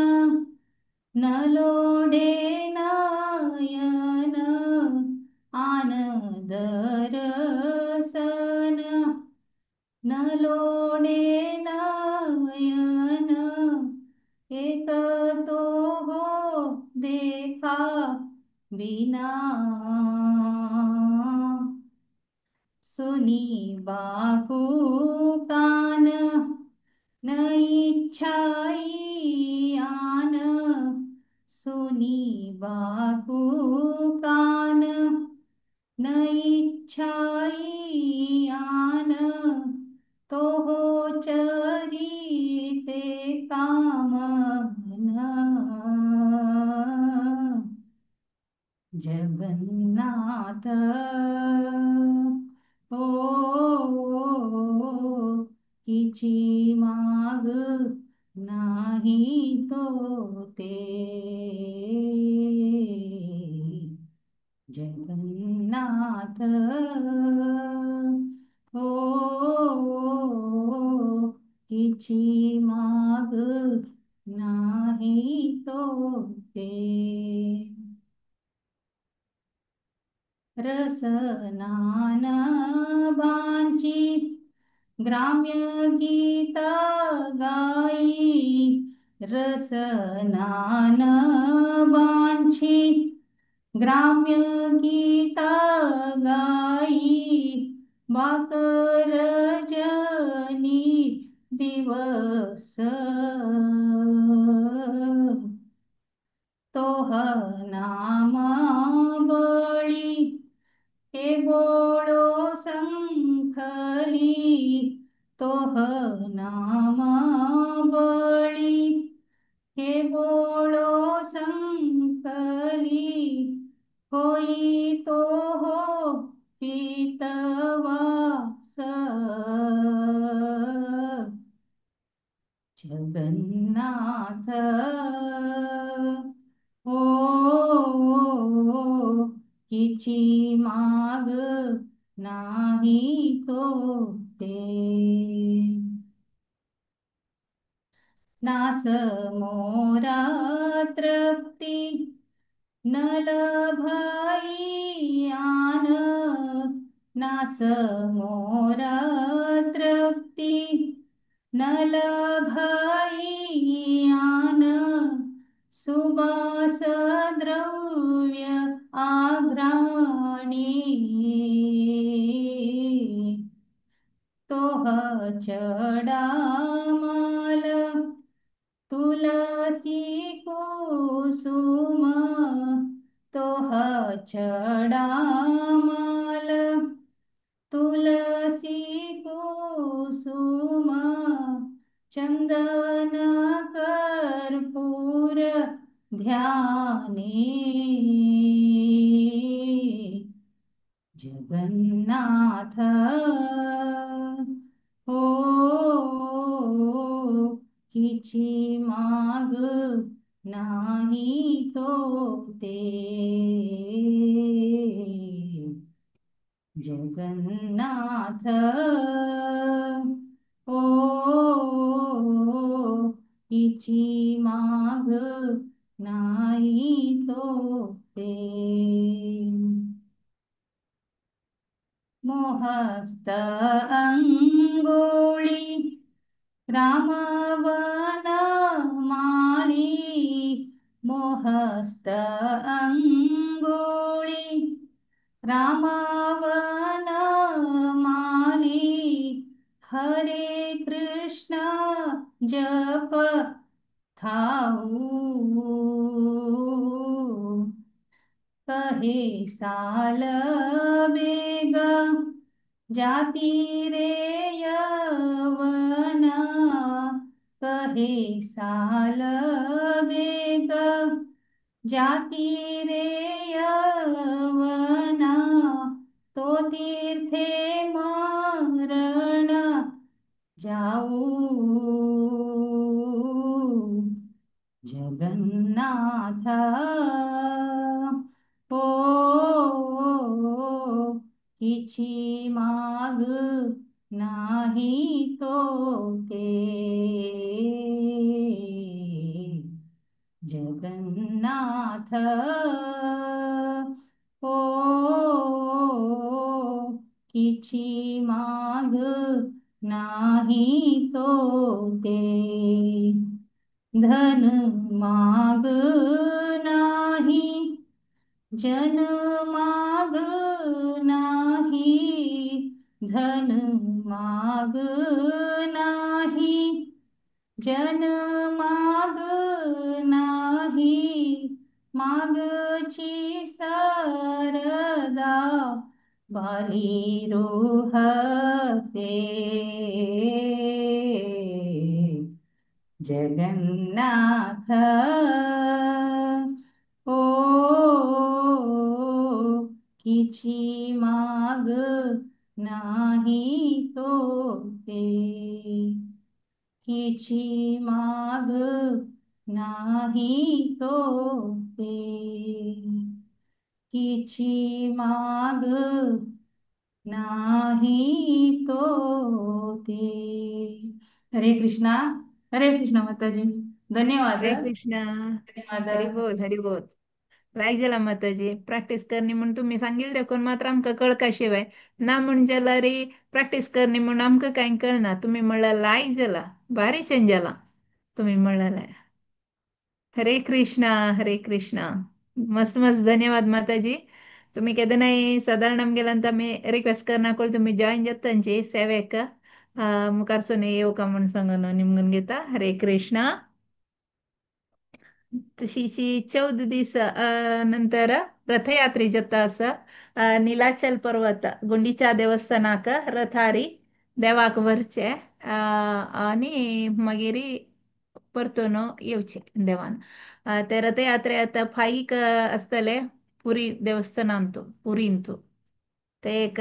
न लोढे नयन आनंद रसन न लोढे नयन एक तो हो देखा बिना सुनी बाकू कान न इच्छाई आन सुनी बाकू कान न इच्छाई आन तो हो चरिते कामन जगन्नाथ ओ हिची माग नाही तो ते जगन्नाथ ओ हिची माग नाही तो ते रसनान बांची ग्राम्य गीता गाई रसनान बांची ग्राम्य गीता गाई बाकर जनी दिवस तोह नाम बळी हे बोळो संखली तोह नाम बळी हे बोळो संखली होई तो हो पीतवास जगन्नाथ ओ हिची माग नाही तो ते नास मोरा तृप्ती न लभई आन नास मोरा तृप्ती न लभई आन सुवास द्रव्य आघ्राणी तोह चढामाल तुलसी कुसुम तोह चढामाल तुलसी कुसुम चंदन कर्पूर ध्याने जगन्नाथ ओ हिची माग नाही तो ते जगन्नाथ ओ किची माग नाही तो ते। मोहस्त अंगोळी रामवन माळी, मोहस्त अंगोळी रामवन माळी, हरे कृष्ण जप थाऊ। कहे साल बेग जाती रे यवना, कहे साल बेग जाती रे यवना, तो तीर्थे मरण जाऊ। जगन्नाथ ओ किची माग नाही तो ते। जगन्नाथ ओ किची माग नाही तो ते। धन माग नाही जन माग नाही, धन माग नाही जन माग नाही, मागची सरदा बाली रोहते। जगन्नाथ ओ किची माग नाही तो ते, किची माग नाही तो ते, किची माग नाही तो ते। हरे कृष्णा, हरे कृष्णा माताजी, धन्यवाद. हरे कृष्णा. धन्यवाद. हरी बोल, हरी बोल. लायक जाला माताजी, प्रॅक्टिस करणी म्हण तुम्ही सांगील देखून मात्र आमकां कळका शिवाय ना म्हण जाल्यार प्रॅक्टिस करणी म्हण आमकां कांय कळना. तुम्ही म्हणल्यार लायक जाला, बारी चेंज जाला तुम्ही म्हणल्यार. हरे कृष्णा, हरे कृष्णा. मस्त मस्त धन्यवाद माताजी. तुम्ही केदनाय सादारण आमगेल्यान आमी रिक्वेस्ट करना कोळ तुम्ही जॉईन जाता तांची सेवेक मुखारसून येवका म्हूण सांगून निमगून घेता. हरे कृष्णा. तशीची 14 दीस नंतर रथयात्रे जाता आसा. निलाचल पर्वत गुंडीच्या देवस्थानाक रथारी देवाक व्हरचे आनी मागीर परतून येवचे देवान. ते रथयात्रे आतां फाईक आसतले पुरी देवस्थानांत, पुरींत. ते एक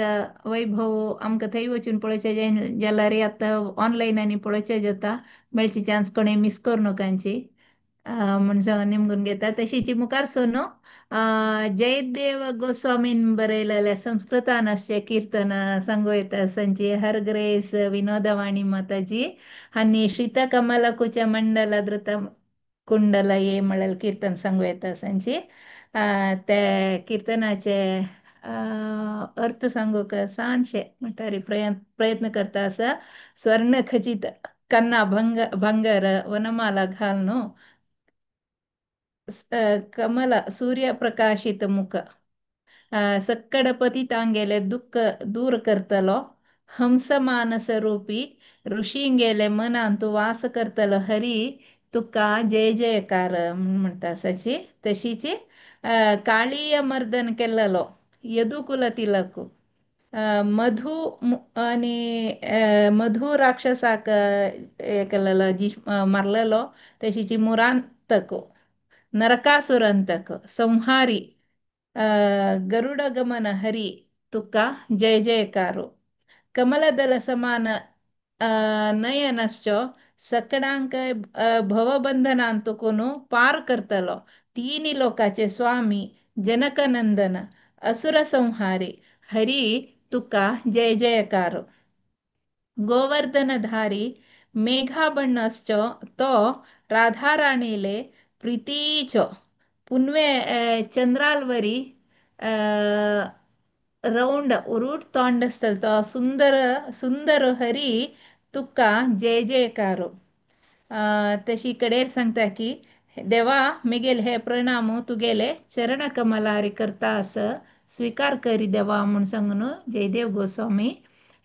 वैभव आमकां थंय वचून पळोवचें जाल्यार आतां ऑनलायन आनी पळोवचें जाता. मेळची चान्स कोणें मिस करूं नाकांची म्हण सांगून निमगून घेता. तशीची मुखार सोनू जयदेव गोस्वामीन बरयलेलें संस्कृतान आसचें कीर्तन सांगू येता. संची हर ग्रेस विनोदवाणी माताजी आनी श्रीता कमलकुच मंडल धृत कुंडल ये म्हळ्यार कीर्तन सांगू येता. संची ते कीर्तनाचे अर्थ सांगूक सानशे म्हणटारी प्रयत्न करता आसा. स्वर्ण खचित कन्ना भंग भंगर वनमाला घालून कमल सूर्य प्रकाशित मुख सक्कडपती तांगेले दुःख दूर करतलो, हंस मानस रूपी ऋषींगेले मनांत वास करतलो हरी तुका जय जयकार म्हणटा सची. तशीची काळीय मर्दन केल्लो यदुकुल तिलक मधु आनी मधु राक्षसाक केल्लो जी मारलेलो तशीची मुरांतक नरकासुरंतक संहारी गरुडगमन हरी तुका जय जयकारो. कमलदल समान नयनश्चो सकडांक भवबंधनांत कोणू पार करतलो, तीन लोकाचे स्वामी जनकनंदन असुर संहारी हरी तुका जय जयकारो. गोवर्धनधारी मेघा बण्ण आसचो तो राधा राणीले प्रितीचो पुनवे चंद्रालवरी रौंड उरूट तोंड आसतलो तो सुंदर सुंदर हरी तुका जय जयकारो. तशी कडेर सांगता की देवा मेगेले हे प्रणाम तुगेले चरण कमलारी करता अस स्वीकार करी देवा म्हूण सांगून जयदेव गोस्वामी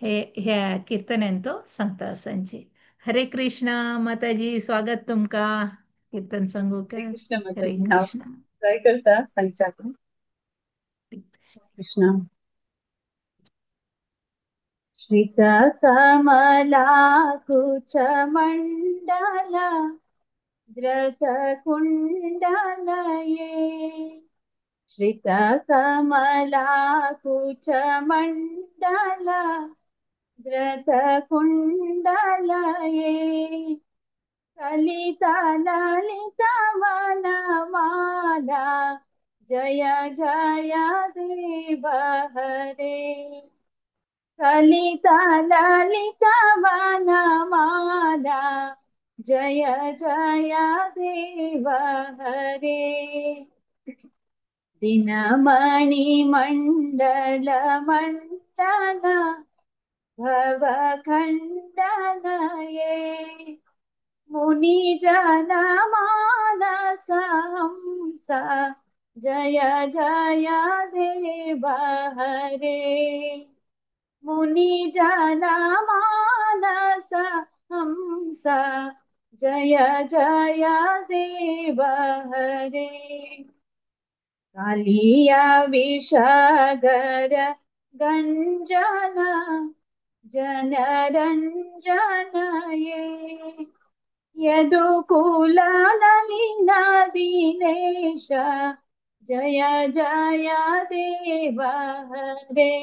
हे ह्या कीर्तनेन तो सांगता आसांची. हरे कृष्ण माताजी, स्वागत तुमकां कीर्तन सांगूक. हरे कृष्ण हरे माताजी, हांव कृष्ण. ट्राय करता सांगच्याक. कृष्ण. श्रित कमला कुच मंडला द्रत कुंडलये, श्रित कमला कुच मंडला द्रत कुंडलये, ललिता ललिता वनमाला जय जय देव हरे, ललिता ललिता वनमाला जय जय देव हरे, दिनमणि मंडल मंडन भव खंडनये, मुनि जन मानस हंस जय जय देव हरे, मुनि जन मानस हंस जय जय देव हरे, कालिया विषागर गंजन जनरंजनये, यदुकुल नलिन दिनेश जय जय देव हरे,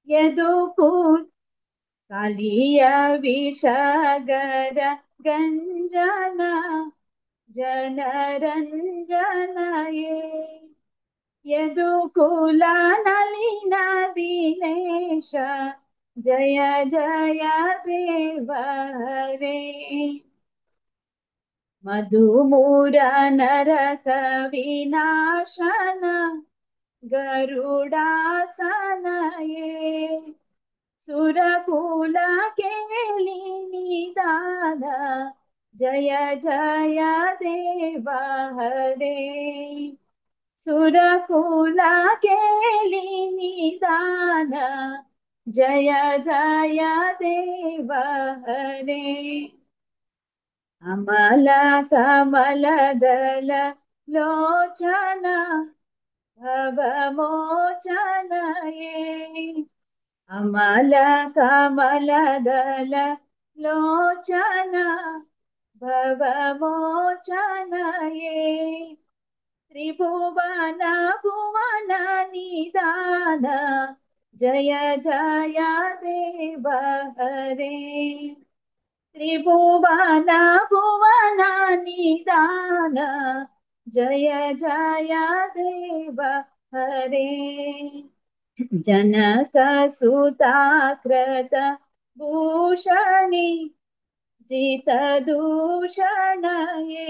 यदुकुल कालिया विषागर गंजन जनरंजनये, यदुकुल नलिन दिनेश जय जय देव हरे, मधुमूर नरक विनाशन गरुडासनये, सुरकुल केली निदान जय जय देव हरे, सुरकुल केली निदान जय जय देव हरे, अमल कमल दल लोचन भवमोचनये, अमल कमल दल लोचन भवमोचनये, त्रिभुवन भुवन निदान जय जय देव हरे, त्रिभुवन भुवन निदान जय जय देव हरे, जनक सुताकृत भूषणि जित दूषणये,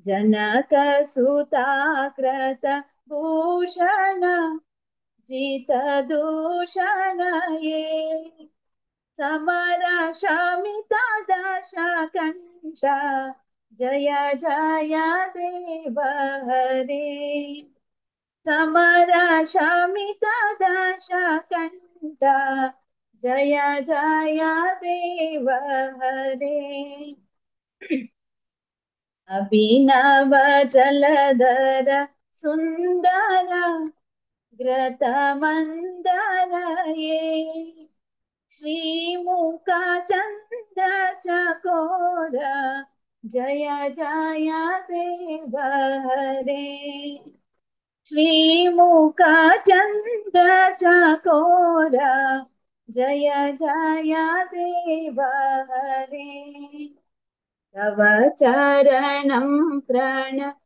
जनक सुताकृत भूषण जित दूषणये, समर शमित दश कंठ जय जय देव हरे, समर शमित दश कंठ जय जय देव हरे, अभिनव जलधर सुंदर ग्रत मंदरये, श्रीमुख चंद्र चकोर जय जय देव हरे, श्रीमुख चंद्र चकोर जय जय देव हरे, तव चरणं प्रणतावयम्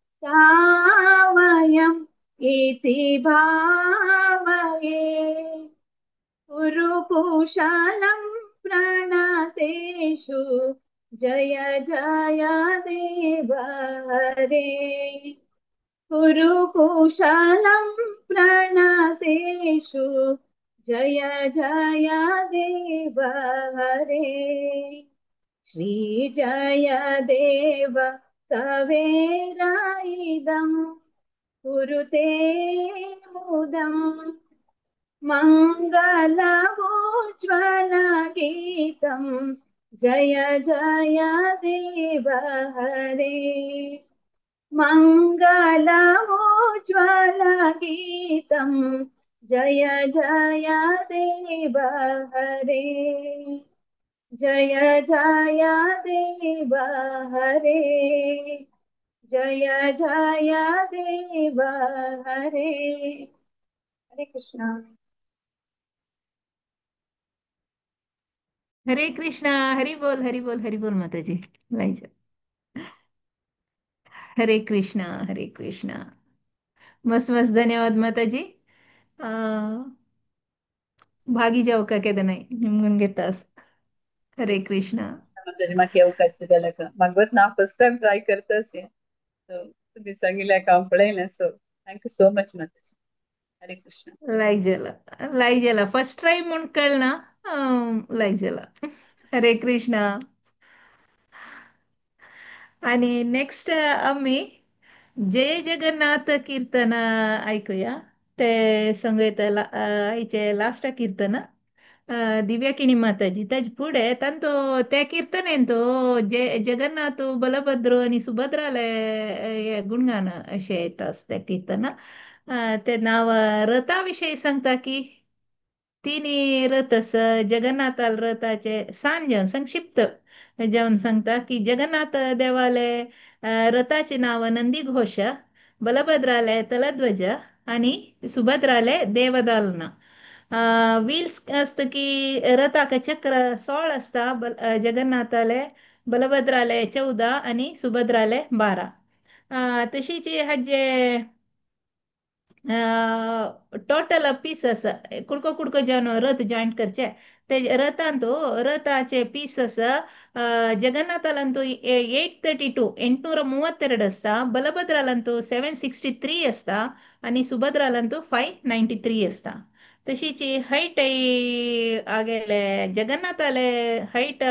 इति भावये, कुरु कुशलं प्रणतेषु जय जय देव हरे। कुरु कुशलं प्रणतेषु जय जय देव हरे। श्री जय देव कवेरायिदं कुरुते मुदं मङ्गलवोज्ज्वलगीतं जय जय देव हरे। मङ्गलवोज्ज्वलगीतं जय जय देव हरे। जय जय देव हरे। जय जय देव हरे। हरे कृष्णा। हरे कृष्णा। हरि बोल हरि बोल हरि बोल माताजी। लाईजा। हरे कृष्णा हरे कृष्णा। मस्त मस्त धन्यवाद माताजी। अं, भागी जाऊ का केदे नाही निमगून घेतास। हरे कृष्णा। माताजी म्हाका अवकाश दिलेला भागवत ना फर्स्ट टाइम ट्राय करताच हे। सो तुम्ही सांगितलं काम पळयलें। So thank you so much Mataji. Hare Krishna. लायक जाला लायक जाला फर्स्ट टाइम म्हूण कळना। लायक जाला। हरे कृष्णा। आणि नेक्स्ट आम्ही जय जगन्नाथ कीर्तन ऐकूया। ते सांगयत आयचे लास्ट कीर्तन दिव्या किणी माताजी। ताजे फुडें तांचो त्या कीर्तनेन तो जय जगन्नाथ बलभद्र आनी सुभद्राले हे गुणगान अशें येता आसता कीर्तन. ते नांव रथा विशयी सांगता की तिनी रथ आसा जगन्नाथाल रथाचे सान जेवन संक्षिप्त जेवन सांगता की जगन्नाथ देवाले रथाचे नांव नंदीघोष, बलभद्राले तलध्वज आनी सुभद्राले देवदालना. व्हील्स आसता की रथाक चक्र 16 आसता. जगन्नाथाले बलभद्राले 14 आनी सुभद्राले 12. तशीच हाजे टोटल पीस आसा कुडको कुडको जेवन रथ जॉयंट करचे ते रथान तो रथाचे पीस आसा. जगन्नाथालांतू 832 832 आसता, बलभद्रालांतू 763 आसता आनी सुभद्रालांतू 593 आसता. तशीच हायट आगेले जगन्नाथाले हायट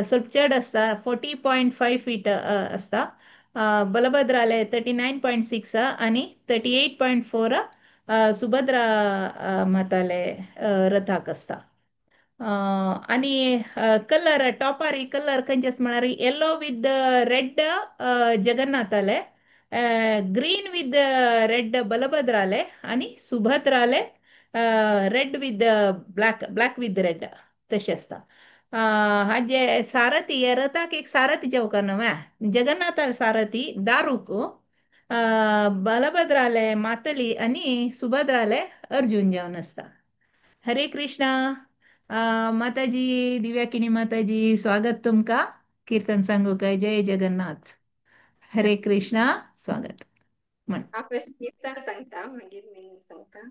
ಸ್ವಲ್ಪ चड आसता 40.5 फीट आसता. बलभद्राले 39.6 आनी 38.4 सुभद्रा माताले रथाक आसता. आनी कलर टॉपारी कलर खंयचे आसता म्हळ्यार येलो विथ रेड जगन्नाथाले, ग्रीन विथ रेड बलभद्राले आनी सुभद्राले red with black, black with red तशें आसता. हाजे सारथी ह्या रथाक एक सारथी जेवकार न्हू जगन्नाथाले सारथी दारूक, बलभद्राले मातली आनी सुभद्राले अर्जुन जेवन आसता. हरे कृष्णा. माताजी दिव्या किणी माताजी स्वागत तुमका कीर्तन सांगू काय. जय जगन्नाथ. हरे कृष्णा. स्वागत म्हण. हांव फर्स्ट कीर्तन सांगता मागीर मिनींग सांगता.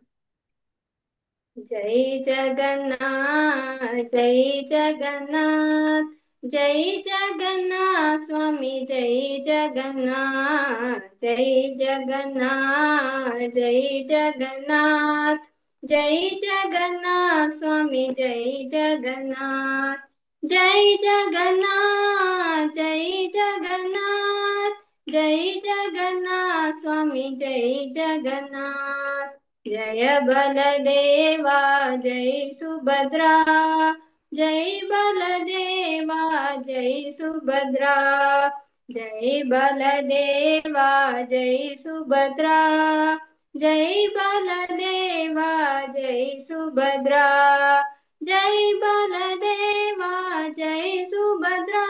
जय जगन्नाथ जय जगन्नाथ जय जगन्नाथ स्वामी जय जगन्नाथ जय जगन्नाथ जय जगन्नाथ जय जगन्नाथ स्वामी जय जगन्नाथ जय जगन्नाथ जय जगन्नाथ जय जगन्नाथ स्वामी जय जगन्नाथ जय बलदेवा जय सुभद्रा जय बलदेवा जय सुभद्रा जय बलदेवा जय सुभद्रा जय बलदेवा जय सुभद्रा जय बलदेवा जय सुभद्रा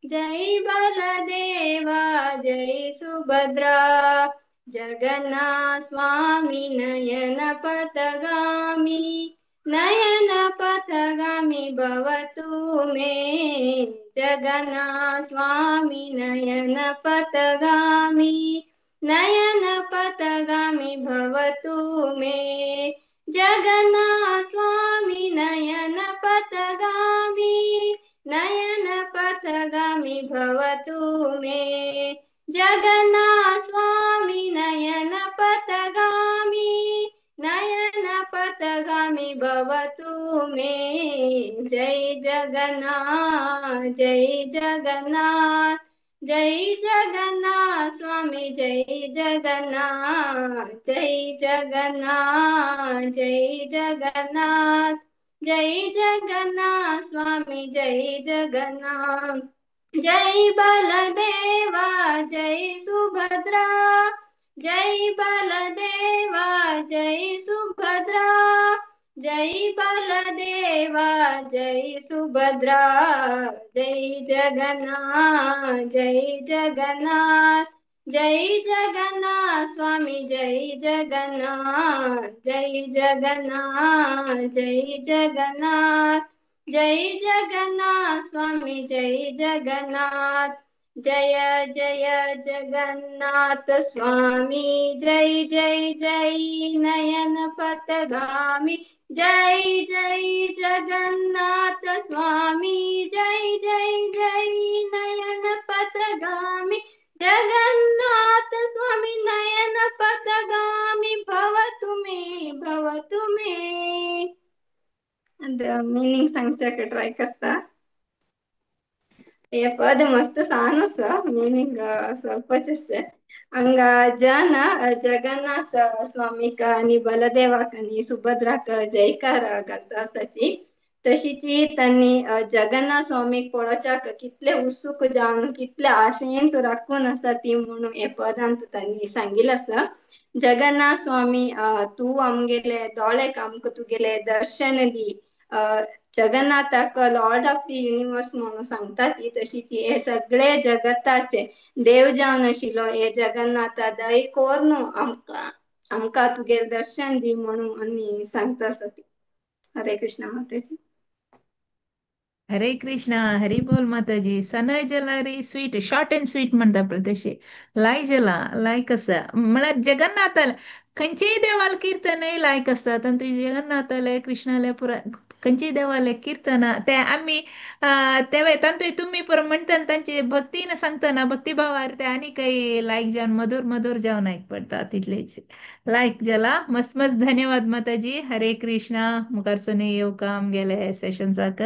जय बलदेवा जय सुभद्रा जगन्नाथ स्वामी नयन पथगामी नयन पथगामी भवतु मे जगन्नाथ स्वामी नयन पथगामी नयन पथगामी भवतु मे जगन्नाथ स्वामी नयन पथगामी, नयन पथगामी भवतु मे। जगन्नाथ स्वामी नयन पथगामी, नयन पथगामी भवतु मे। जय जगन्नाथ जय जगन्नाथ, जय जगन्नाथ स्वामी जय जगन्नाथ, जय जगन्नाथ जय जगन्नाथ, जय जगन्नाथ स्वामी जय जगन्नाथ। जय बलदेवा जय सुभद्रा, जय बलदेवा जय सुभद्रा, जय बलदेवा जय सुभद्रा, जय जगन्नाथ जय जगन्नाथ, जय जगन्नाथ स्वामी जय जगन्नाथ, जय जगन्नाथ जय जगन्नाथ, जय जगन्नाथ स्वामी जय जगन्नाथ। जय जय जगन्नाथ स्वामी जय जय जय नयन पथगामी, जय जय जगन्नाथ स्वामी जय जय जय नयन पथगामी। जगन्नाथ स्वामी नयन पथगामी भवतु मे भवतु मे। मिनिंग सांगच्याक ट्राय करता। हे पद मस्त सान आसा, मिनिंग स्वल्पच आसा। हांगा जन जगन्नाथ स्वामीक आनी बलदेवाक आनी सुभद्राक जयकार घालता आसाची। तशीच तांणी जगन्नाथ स्वामीक पळोवच्याक कितले उत्सुक जावन कितले आशेन राखून आसा ती म्हणून हे पदांत तांणी सांगिल्लें आसा। जगन्नाथ स्वामी तूं आमगेले दोळ्याक आमकां तुगेले दर्शन दी। जगन्नाथाक लॉर्ड ऑफ the universe म्हणून सांगता ती, तशीच हे सगळे जगताचे देव जावन आशिल्लो हे जगन्नाथा दय कोर न्हू आमकां आमकां तुगेले दर्शन दी म्हणून आनी सांगता आसा ती। हरे कृष्ण माताजी। हरे कृष्णा हरी बोल माताजी। सनय जला री स्वीट, शॉर्ट अँड स्वीट म्हणटा पळय तशी लायक जाला, लायक आसा। म्हळ्यार जगन्नाथाले खंयचेय देवाल कीर्तनय लायक आसता, तांतूं जगन्नाथाले कृष्णाले पुरा खंयचेय देवाले कीर्तन ते आमी ते तांतूं तुमी पुरो म्हणटा तांचे भक्तीन सांगतना भक्तिभावार ते आनी काही लायक जावन मधुर मधुर जावन आयक पडटा, तितलेच लायक जाला। मस्त मस्त धन्यवाद माताजी। हरे कृष्णा। मुखार येवका आमगेले सेशन्साक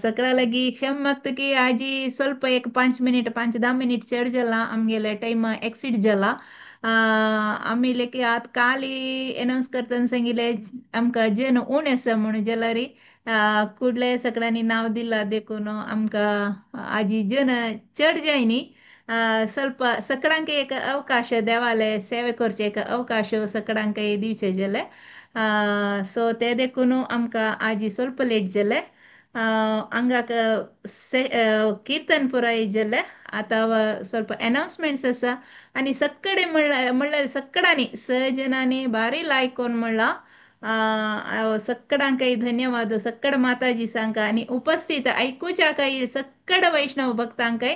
सगळ्या लागी क्षमा मागता की आजी ಸ್ವಲ್ಪ एक 5 मिनिट 5-10 मिनिट चड जाला, आमगेले टायम एक्सीड जाला। आमी लेकी आत काली अनाउन्स करतना सांगिल्लें आमकां जन उणे आसा म्हणून, जाल्यार कुडले सगळ्यांनी नांव दिलां देखून आमकां आजी जन चड जायनी। ಸ್ವಲ್ಪ सगळ्यांक एक अवकाश देवाले सेवे करचे एक अवकाश सगळ्यांक दिवचे जाले, सो ते देखून आमकां आजी ಸ್ವಲ್ಪ लेट जाले। हांगाक कीर्तन पुराय जाले, आतां ಸ್ವಲ್ಪ अनाउन्समेंट्स आसा। आनी सगळे म्हणल्यार म्हणल्यार सगळ्यांनी स जणांनी भारी लायक कोन म्हणला, सगळ्यांकय धन्यवाद। सगळ माताजी सांगा आनी उपस्थित आयकुच्या काही सगळ वैष्णव भक्तांकय।